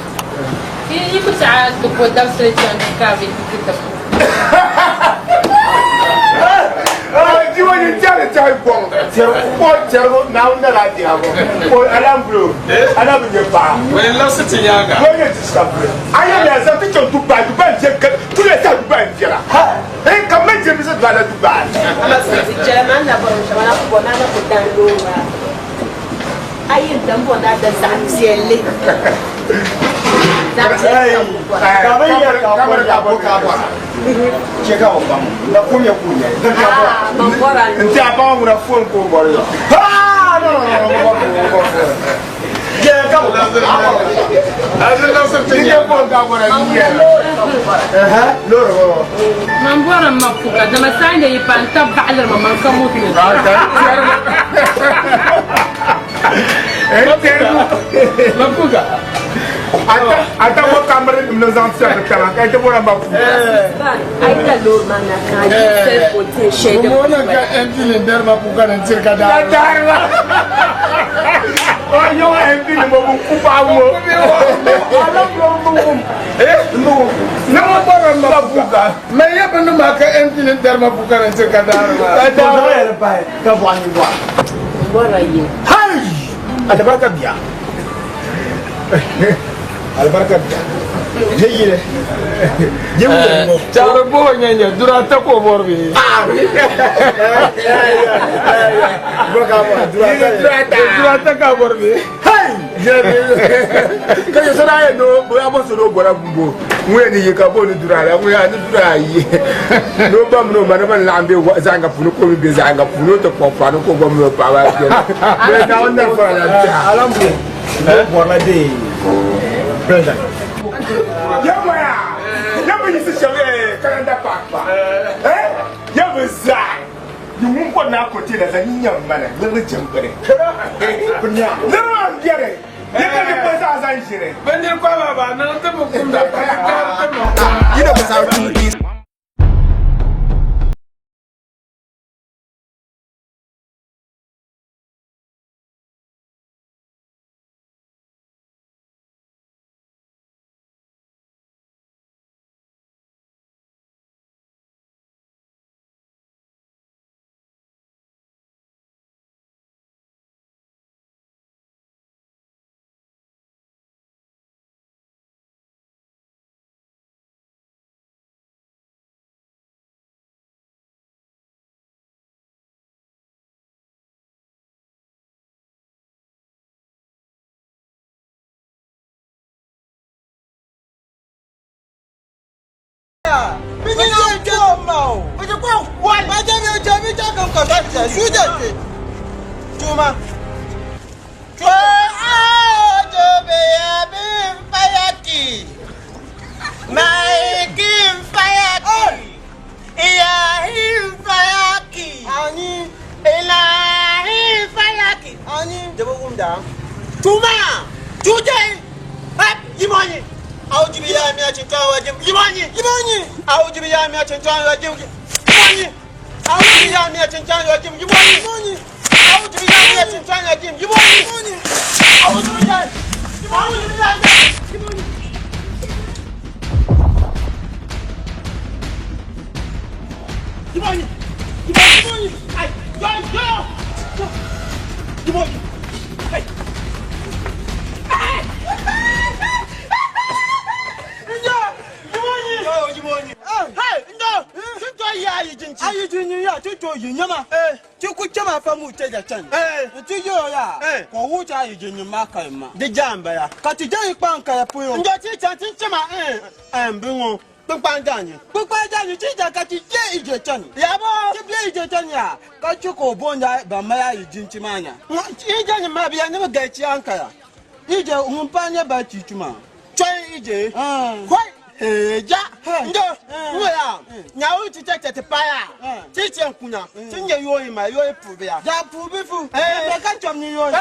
yi ku saɣi ti bo dabisili chaŋ Chicago ti ti Jiwo ni tɛri tɛri gɔŋ tɛri o tɛri o naawuni nala diɛbu o alambulo ala bi nyɛ paɣa. Wɛn labisi ti nyaaŋa. Wɛn nyɛ ti sabiri. A yɛ mi a zaŋ ti chaŋ Dubai Dubai n viɛli ka tuya sa Dubai n viɛla eh ka mali jɛmisi dɔla Dubai. Ama sweetie chɛli man na bɔri shɛm a na ku bɔ ni a na ku dan loori maa a yi n-dan bɔri ni a da zaɣ piɛlli. Zaɣ piɛlli ka n ku bɔra. Ka bɛ yɛri ka bɔri ka bɔ ka bɔra. Chɛ ka o baŋ na kum ya ku nyɛ din ka bɔra. Man bɔra N ti a baŋ ŋuna phone ka o bɔri ya. Ah no no no no bɔri phone bɔri phone. Yɛ ka bɔ a bɔra. Ni nyɛ phone ka bɔra ni yɛ. Ɛhɛ loori bɔrɔ. Man bɔra n ma puka dama saa nyɛ yi pa n tab baɣaliri ma man ka moto. Mapuka. Ata bɔ kamara nim na zaŋ sɛbi taba ka ti bɔra mapuka. A yi da loori maa na ka a yi self-contained shɛli din Mo na ka MP ni dari mapuka ni tiri ka daa. Ka daari ba. O yɛ MP ni mo bu ku paɣa mo. Ne mo bɔra mapuka. Mɛ yɛ bi ni maa ka MP ni dari mapuka ni tiri ka daari ba. Ka daari yɛrɛ bahi ka bɔɣa ni bɔɣa. Bɔra yi. Hai! Alibarika biya. Alibarika biya. Je yile. Je wuli mo. Caɣari bɔhɔ nyɛ nyɛ dura ta ko bɔri bi. Dura ta ka bɔri bi. Hai! Ka yɛ sɔrɔ a yɛ no boya bɔ sɔrɔ o bɔra bumbo. Ŋun yɛ ni yi ka bo ni dura la ŋun yɛ ni dura ayi. N'o ba min'o ma ne ba laɣim bɛ zahinga puuni ko mi bɛ zahinga puuni o ti kpɔŋ paɣa ni ko gba min'o paɣa maa kpɛri. Bɛ Naawuni na fara la biɛha. Alhamdulillah. Bɔrila de president. Yɛmɔya yɛ bi yiɣisi shɛm Canada park pa yɛ bi zaa yi ŋun kɔ naa kote la zaŋ yi nyam mana lirili jɛm bini lirili maa n biɛri yɛ ka di kpɛ zaa zaŋ ʒini. Bindiri kɔhi maa ba niŋ ti mi kumda ka ti kaari ti mi. You know what's our Yibonyi. Audu billahi minash shaitani rajim. Yibonyi. Yibonyi. Audu billahi minash shaitani rajim. Yibonyi. Audu billahi minash shaitani rajim. Yibonyi. Yibonyi. Audu billahi minash shaitani rajim. Yibonyi. Yibonyi. Audu billahi. Audu billahi. Yibonyi. Yibonyi. Yibonyi. Ay, yo, yo. Yibonyi. Hey. Di jambaya. Ka ti jɛ ikpa nkaya puyo. Njɔ ti chan ti chema bi ŋɔ kpikpan danyi. Kpikpan danyi ti jan ka ti jɛ ije chani. Yabo. Ti bɛ ije chani ya ka chi ka o bonda ban maya yi jinchi maa nya. Ije ni ma biya ni bi gachi ankaya. Ije ŋun pa nyɛ ba chichu maa. Chɔi ije. Kɔi. Ja. Njɔ. Ŋɔ ya. Nyawu ti chɛ chɛ ti paya. Ti chɛ kunya. Ti nyɛ yooyi ma yooyi pubi ya. Ja pubi fu. Bɛ ka chɔm ni yooyi.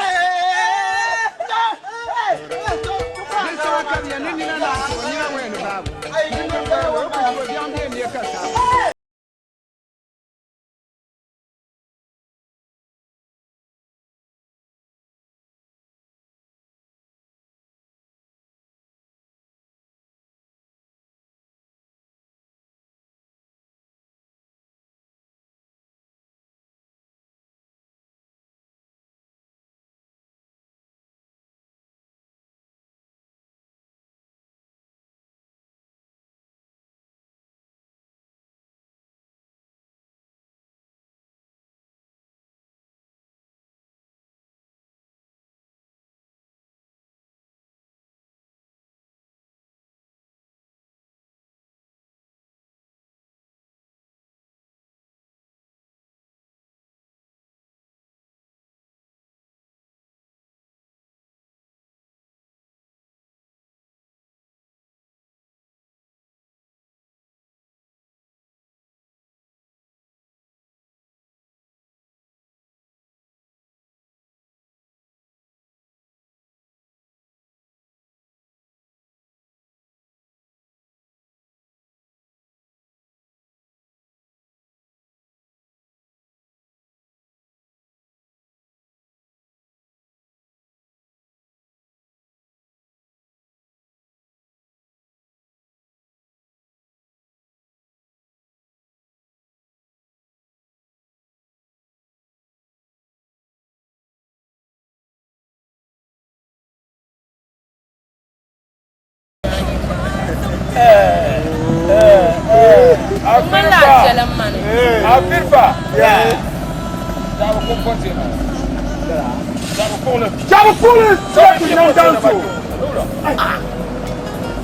Afirfa.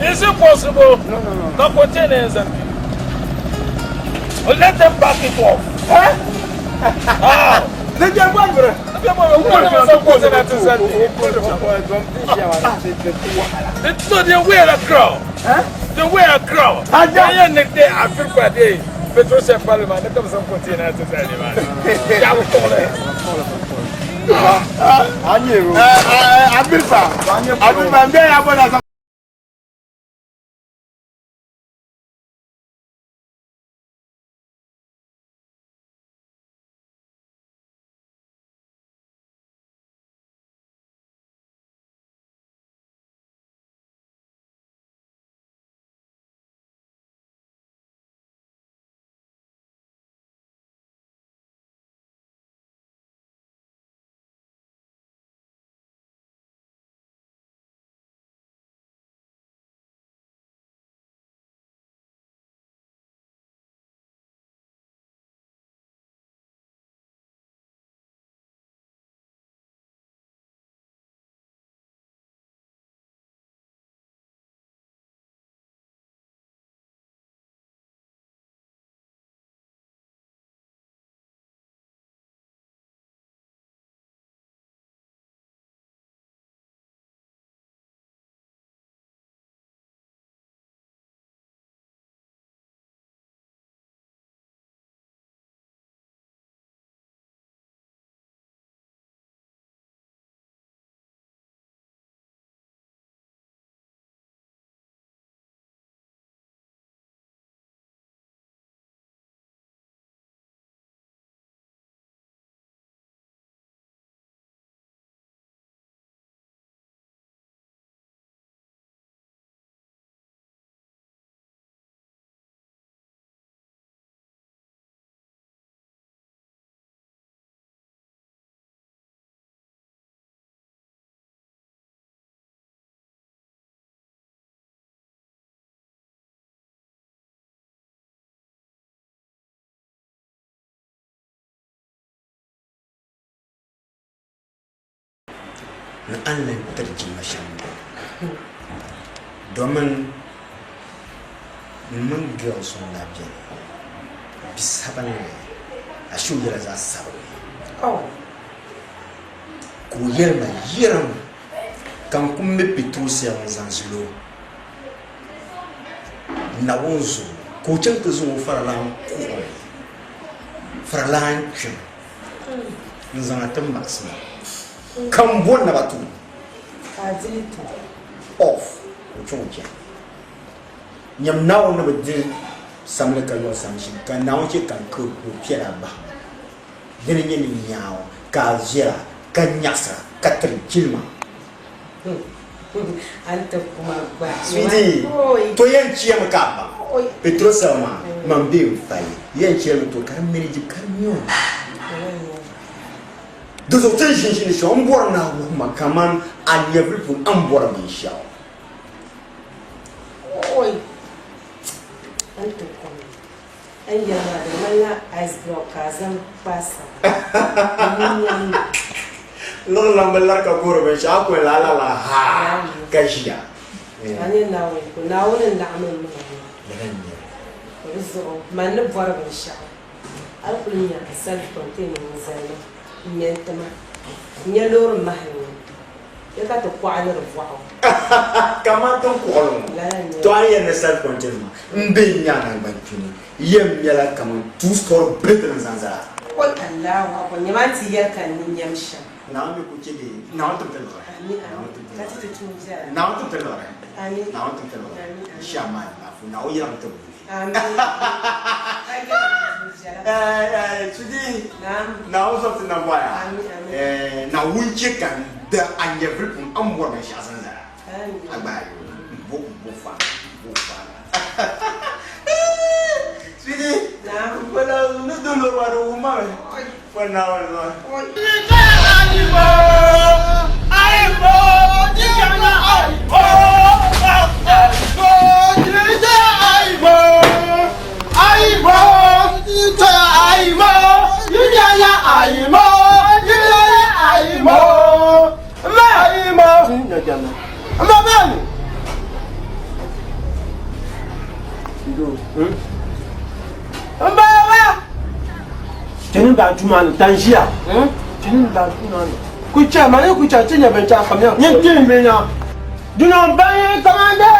Is it possible? No, no, no. The container is empty. Let them back it off. Huh? Ah. So they wear a crown. Huh? They wear a crown. Aja. They they Africa they Petro chef parliament. They come some container to sell man. Abirfa. Abirfa. Mbɛ ya bɔ na. Ni a ni lan tiri jilima shɛm m-bɔŋɔ. Domin m mini girl so n-daa beni, bi sabinli, ashe o yɛla zaɣ sabinli. Ka o yɛli ma, Yirim ka n ku mi petrol cell n-zaŋ zali o Naawuni zuɣu, ka o chaŋ ti zaŋ o faralana kuɣili, faralana kpim n-zaŋ a ti maɣisi ma, ka m bo naba ti o. Ka a dili ti o. Off, ka o chaŋ o chani. Nyam Naawuni ni bi diri samli ka yɔri samli shɛm, ka Naawuni chɛ ka n ka o piɛla bahi ma. Dini n-nyɛ ni nyaŋ o, ka a viɛla, ka nyaɣisira, ka tiri jilima. A ni ti ku ma gba. Sweetie, to yɛn chemi ka a baŋ Petrosel maa, man be n fali yɛn chemi to ka di manage ka di nyo. Di zuɣu ti ni ʒinʒini shɛm, m bɔri ni a wuhi ma kaman a nyɛvili puuni a ni bɔri binshɛɣu. A ni ti ku ma. A ni yɛli maa di ŋmanila ice block ka a zaŋ kpaai saba n-nyam li. Liɣiri lan bi lari ka goori binshɛɣu, a ku yɛn lahi larila haa ka ʒiya. A nya Naawuni ko, Naawuni n-laɣim m maŋa ŋɔ. Lala n-nyɛ li. Di zuɣu man ni bɔri binshɛɣu, a ni kul nya n self-contained n-zali ma, m-me n-ti ma. N-nya loori mahili ŋɔ. Bɛ ka ti kɔɣili di bɔɣu. Kaman tin kɔɣili ŋɔ, to a ni yɛli ni self contained maa, m be n nya naŋgban kpini, yɛn mɛla kaman two story building n zaŋ zali a. Oi Allahu Akbar, nyama n ti yɛli ka n ni nyam shɛm. Naawuni mi ku chɛ di, Naawuni tim ti liɣiri. Amin, amin. Ka ti ti tuun viɛla. Naawuni tim ti liɣiri. Amin. Naawuni tim ti liɣiri. Amin, amin. Insha Allah, alaafee. Naawuni yɛligi ti buni. Amin. Ka yɛligi tuun viɛla. Sweetie, Naam. Naawuni zɔri ti nambɔya. Amin, amin. Naawuni chɛ ka n da a nyɛvili puuni a ni bɔri binshɛɣu zaŋ zali a. Amin. A gba a yo, m bo m bo faana, m bo faana. Sweetie, Naam. Wala n ni do loori maa di wuhi ma mi. Fo Naawuni zuɣu. Tini daa tuma ni tanʒiya tini daa tuma ni ku chɛ ma ni ku chɛ ti nyɛ binshɛɣu kam ya nyin ti mi na duno bayi kamande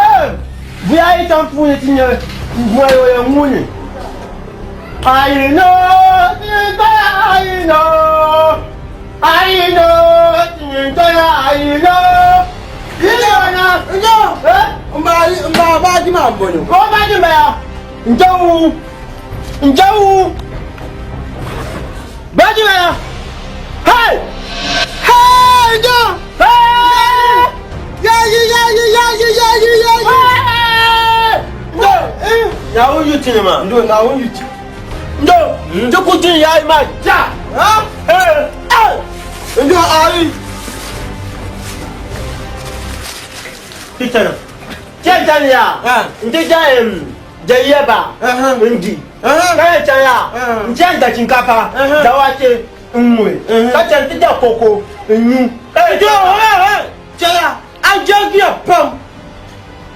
buya yi tam puuni ti nyɛ buya o yɛn ŋuni ayi no ti tɔya ayi no ayi no ti tɔya ayi no yino na njo n ba n ba baaji maa n bɔŋɔ o baaji n baya njawu Njawu! Baaji baya! Hey! Hey! Njo! Hey! Yayi yayi yayi yayi yayi! Hey! Njo! Naawuni yu ti ma. Njo Naawuni yu ti. Njo! Ti ku ti yayi ma ja! Ha? Hey! Hey! Njo ayi! Peter. Chen chan ya. Nti ja em. Jayaba n-di ka yɛn chaŋ yaa n-ti yɛn da shinkaafa dawaache n-ŋubi ka chaŋ ti da koko n-nyu ka yɛn chaŋ Chɛya a jɛngiya pam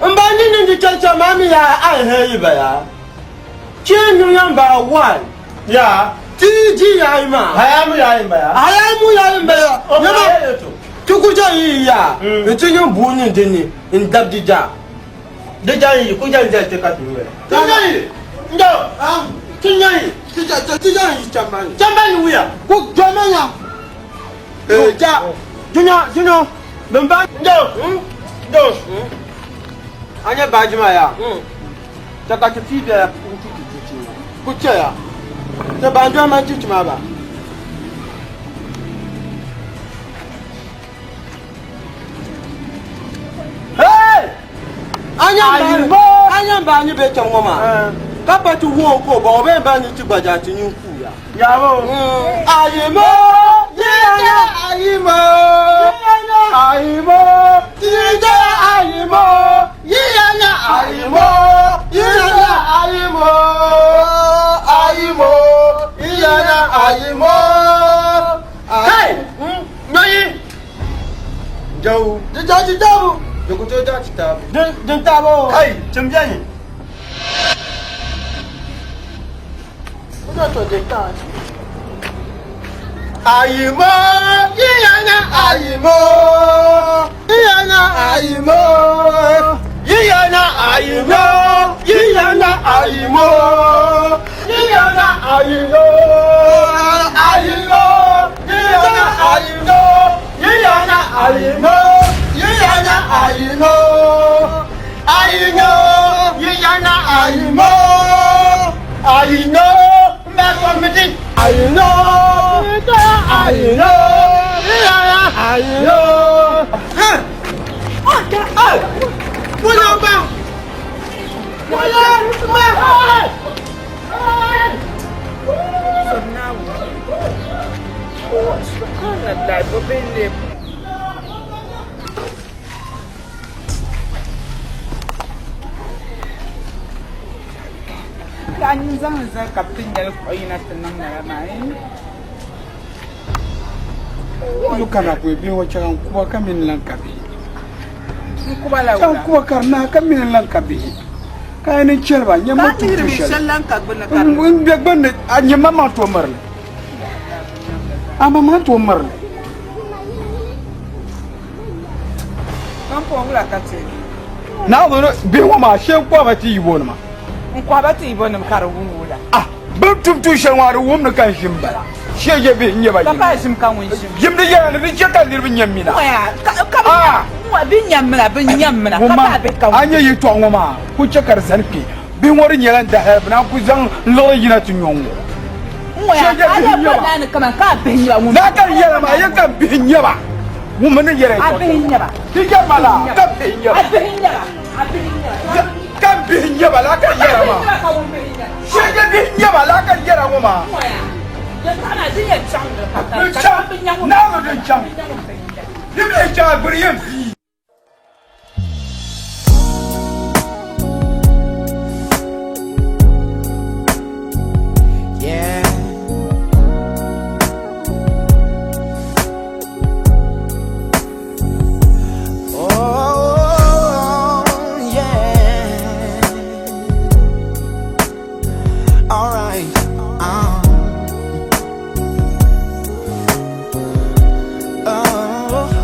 m ba ni niŋdi chɛchɛ maa mi yaa a hɛyi ba yaa chee niŋya m ba wai yaa ti ji yayi maa hayamu yayi m ba yaa hayamu yayi m ba yaa nyama ti ku chɛ yi yaa n-ti niŋ buu niŋ di ni n-dabi di jaa. Di jan yi ku jan jali ti ka ti nyuli. Ti nya yi ndo ti nya yi ti jan yi chambani. Chambani wuya ku joma nya. E ja dunya dunyo bin ba ndo ndo a nya baaji maa ya ta ka ti pii bɛla n ti ti ti ku chɛ ya ti ban doli man chichi maa ba. A nya ba ni be chaŋ ŋɔ maa ka pa ti wuhi o ka o ba o bee ba ni ti gba jaa ti nyin kuuya. Ayimo yiyana ayimo ayimo yiyana ayimo yiyana ayimo yiyana ayimo ayimo yiyana ayimo. Hey! Nyoyi! tooi daa ti taai bɛ. Din din taai o. Kai, tim beni. O na to din taai. Ayimo, yiyana ayimo, yiyana ayimo, yiyana ayimo, yiyana ayimo, yiyana ayimo, ayimo, yiyana ayimo, yiyana ayimo, yiyana ayimo, ayimo, yiyana ayimo, ayimo, mbɛ ayimo, ayimo, yiyana ayimo. Ka a nini zaŋ li zali ka bɛ ti nyɛli kuɣ yina ti niŋ lala maa eh? Yu kana ku bihi ŋɔ chɛŋ n kuba ka mini lan ka bihi. N kuba la Chaŋ wula. kuba ka di naai ka mini lan ka bihi. Ka a ni chɛri ba nyɛ Ka ma a tum lihiri tu mi shɛli. shɛli lan ka gbunni ka di N bɛ gbunni a nyɛ ma maŋ to mirili. A ma maŋ to mirili. Kampɔŋ wula ka ti Naawuni bihi ŋɔ maa shee n kɔhi ba ti yibonima. N kɔhi ba ti yibonima ka di wum wula. Ah, bɛ ni tum tuun shɛli ŋɔ a di wumdi ka n ʒim bala. Shee je bihi n-nyɛ ba Ka yim. pa ʒim ka ŋun ʒim. Yimdi yɛla ni di chɛ ka niriba nyam mina. Ŋɔya, ka, ka bɛ Ah! nyam, bɛ nyam mina, bɛ nyam mina, ka Ŋun pa bihi ka ŋun a nya yɛtɔɣa ŋɔ maa ku chɛ ka di zani kpe. Bihi ŋɔ di nyɛla n dahali bɛ naan ku zaŋ liɣiri yina ti nyɔŋ ŋɔ. Ŋɔya, Shee je ka a bihi lee n-nyɛ boli ba. naani kaman ka a bihi nyɛ ba ŋun Naa ka di yɛla maa, yɛn ka bihi n-nyɛ ba. Ŋun mi ni yɛla A yɛtɔɣa bihi n-nyɛ ba. Ti yɛri ma laa, ka bihi n-nyɛ ba. A bihi n-nyɛ ba. A bihi n-nyɛ ba. Ka bihi n-nyɛ ba laa ka di yɛla maa. Ka ŋun bihi n-nyɛ ba. Shee je bihi n-nyɛ ba laa ka di yɛla ŋɔ maa. Ŋɔya, yɛtɔɣa maa di yɛn chaŋ ni ka ka Din ka chaŋ, bɛ nya ŋun Naawuni din chaŋ. bɛ nya ŋun bihi n-nyɛ ba. Di mi yɛn chaŋ a gbiri yɛn vii. Yeah. Oh, yeah. All right.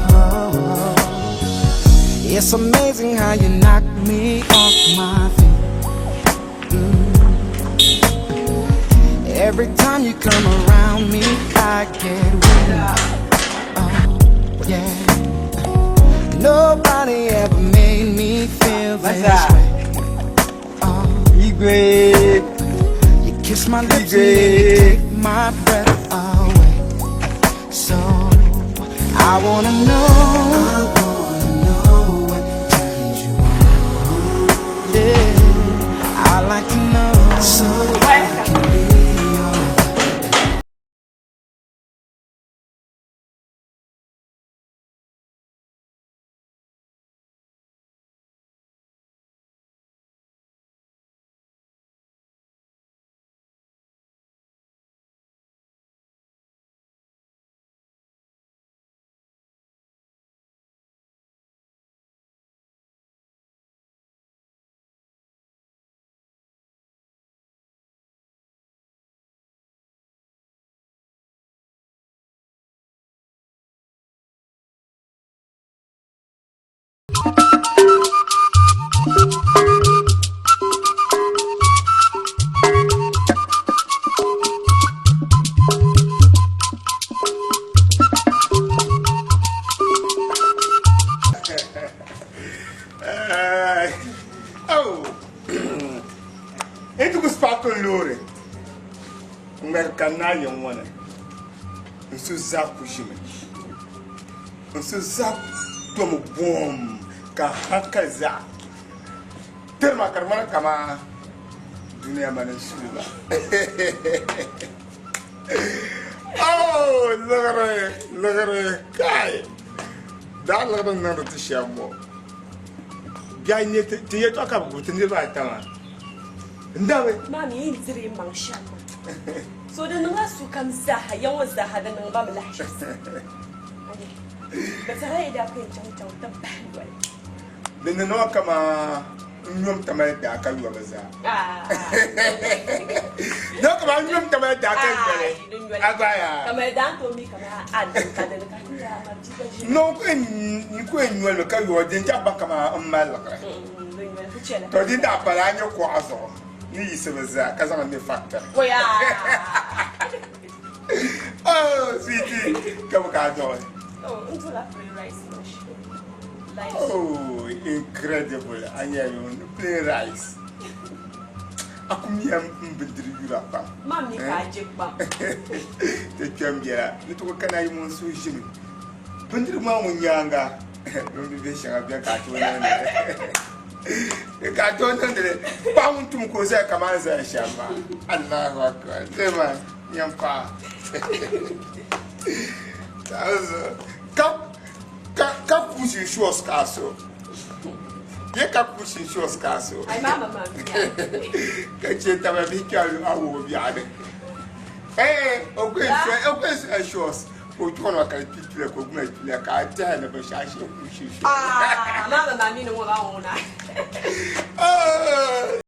Oh, it's amazing how you knock me off my feet. Every time you come around me, I get weak. Oh, yeah. Nobody ever made me feel this way. Oh, Igwe. You kiss my lips and then you take my breath away. So I wanna know. I wanna know what turns you on. Yeah, I like to know. So I can be your N ti ku sparkle loori ŋmɛri ka naa yɛn ŋɔ ni n su zaa ku ʒimi n su zaa tomi boom ka hankali zaa tirima ka di ŋmani kaman dunia mani n suli ba oh liɣiri liɣiri kai daa liɣiri n niŋdi ti shɛm ŋɔ biɛhi nyɛ ti yɛtɔɣa ka bi gbubi ti niriba ata maa n dabi Maa mi yi diri yi maŋ shɛm maa. So di niŋla sokam zaaha, ya ŋɔ zaaha di niŋ ba mi lahiʒibisi. Bɛ tɛhila yi daa ku yɛn chaŋ chaŋ ti bahi noli. Di ni niŋ kaman n nyom tamali daa ka yɔbi zaa. Niŋ kaman n nyom tamali daa ka yɔli. A gba yaa. No n ku yɛn nyolimi ka yɔɔ din chaɣ baŋ kaman m mali liɣiri. To din daa pala a nya kuɣa zuɣu ni yiɣisi bi zaa ka zaŋ li me factory. Oh, sweetie, ka bɛ ka a duɣi. Oh, incredible. A nyɛla ŋun plain rice. A ku miya n bindiri yura pam. Ma mi ka a je kpam. Ti kpɛm biɛla ni ti ku kana yi ŋun suhu ʒimi. Bindirigu maa ŋun nyaaŋa bɛ bi shɛŋa bɛni ka a tooi niŋdi li. Ka a tooi niŋdi li. Paɣa ŋun tum ka o zaya kamani zaya shɛm maa. Allahu akbar. Dama nyam paɣa. Ka Ka ka kuusi shos ka so. Ye ka kuusi shos ka so. Ai mama ma. Ka che taba bi ka lu awo bi ade. Eh, o ko se o ko se shos. O to na ka ti tule ko guna tule ka ta na ba sha she kuusi shos. Ah, mama ma mi no ba ona. Ah.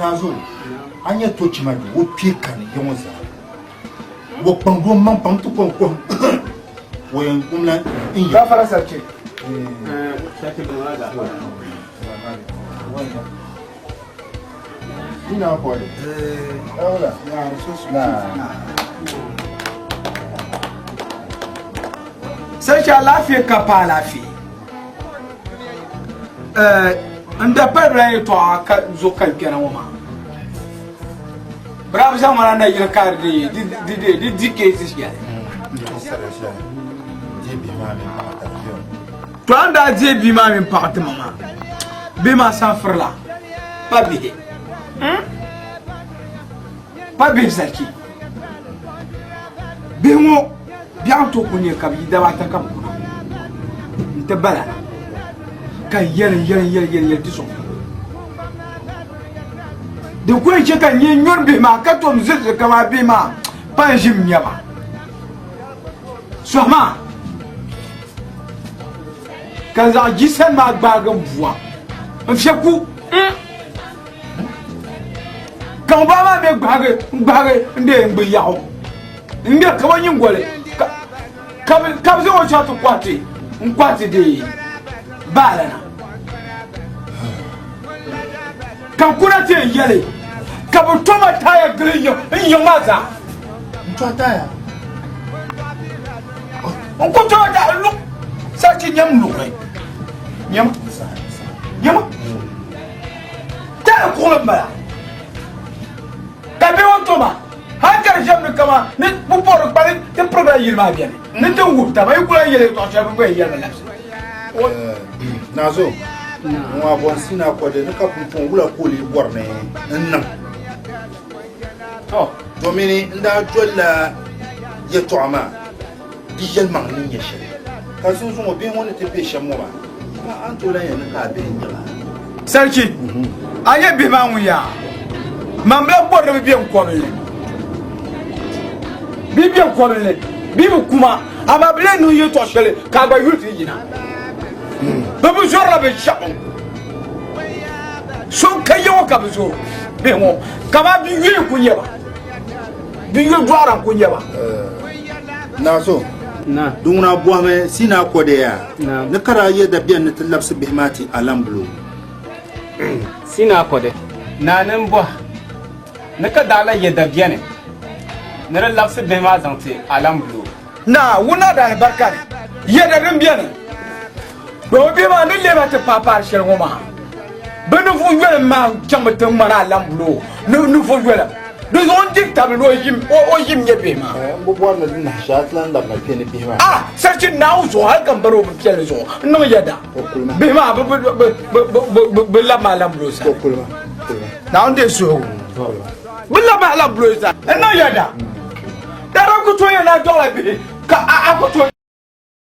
Nazo, a nyɛ tochima du o kpee kani ya ŋɔ zaa. O kpaŋdi o maŋ pam ti kɔŋ kɔŋ o yɛn gumla n yɛ. Gafara sarki. Ina kɔli. Ɛwula. Na. Sarki alaafee ka pa alaafee. N da palila yɛltɔɣa ka zo ka n kpɛna ŋɔ maa bɛ daa bi zaŋ ma na nayili ka di di di keesi shɛli to a ni daa deei bia maa mini paɣa ti ma maa bihi maa sanfirila pa bihi pa bihi zaki bihi ŋɔ Biɛɣu n-tooi ku neei ka bɛ yi daba ata ka bɛ kuna nti bala na ka n yɛli n yɛli n yɛli yɛli yɛli ti sɔŋ din ku yɛn chɛ ka n nyɛ nyɔri bihi maa ka tom zilisi kaman bihi maa pa n ʒim nya ba sɔhi maa ka n zaŋ jisani maa gbaagi n bua n fiɛ ku ka ŋun bala maa mi gbaagi n gbaagi n deei n gbi yaɣu n ŋmɛri ka o nyingoli ka bi zaŋ o chaŋ ti kɔhi ti n kɔhi ti di baala na ka n kuna ti yɛn yɛli ka bi toma taaya gili n yiŋ maa zaa n to taaya n ku toma taaya lu sachi nyɛm luɣi nyɛm nyɛm taaya kuɣuli n bala ka bɛ ŋɔ toma hali ka di ʒɛmi ni kaman ni bɛ bɔri kpali ti pirigila yili maa bɛni ni ti wuhi taba yi kuli yɛli yɛltɔɣa shɛli bɛ gba yɛn yɛlimi labisi. Nazo, ŋun a bɔn sina kɔdi ni ka pumpɔŋ wula ka o lee bɔri ni n niŋ? Domini n daa dolila yɛltɔɣa maa di yɛlimaŋli ni nyɛ shɛli ka sunsuŋɔ bihi ŋɔ ni ti be shɛm ŋɔ maa, amaa a ni tooi lahi yɛli ni ka a bihi n-nyɛ ba. Sarki, a nyɛ bihi maa ŋun yaa? Man bi lahi bɔri ni bɛ be n kɔbili ni. Bɛ be n kɔbili ni, bɛ bi ku ma, amaa bɛ lee niŋ yɛltɔɣ shɛli ka a gba yuli ti yina. Bɛ bi zɔrila binshɛɣu. So n-ka ya ŋɔ ka bɛ zɔr o bihi ŋɔ, kaman bɛ yuli n-kul nyɛ ba. Bɛ yuli dɔɣira n-kul nyɛ ba. Naa so, di ŋuna bɔhimi Sinai kɔdɛ yaa ni ka daa yɛda beni ni ti labisi bihi maa ti Alambulo. Sinai kɔdɛ, Naa ni m-bɔhi ni ka daa lahi yɛda beni ni di labisi bihi maa zaŋ ti Alambulo. Naa, wuna daa alibarika ni yɛda din beni. Domi bihi maa ni leei ba ti paai paari shɛli ŋɔ maa, bɛ ninvuɣ yolim maa chaŋmi ti ŋmani Alambulo ninvuɣ yolim. Di zuɣu n diri tabili ni o ʒim nyɛ bihi maa. N bi bɔri ni di nahi shɛli a ti lan labina kpe ni bihi maa. A sarchi Naawuni zuɣu hali ka m bari o bin piɛlli zuɣu n niŋ yɛda. Bihi maa bɛ labi ma alam bulo sani. Naawuni deei suhigu. Bɛ labi ma alam bulo sani. N niŋ yɛda. Daadam ku tooi yɛn a dɔɣila bihi ka a ku tooi.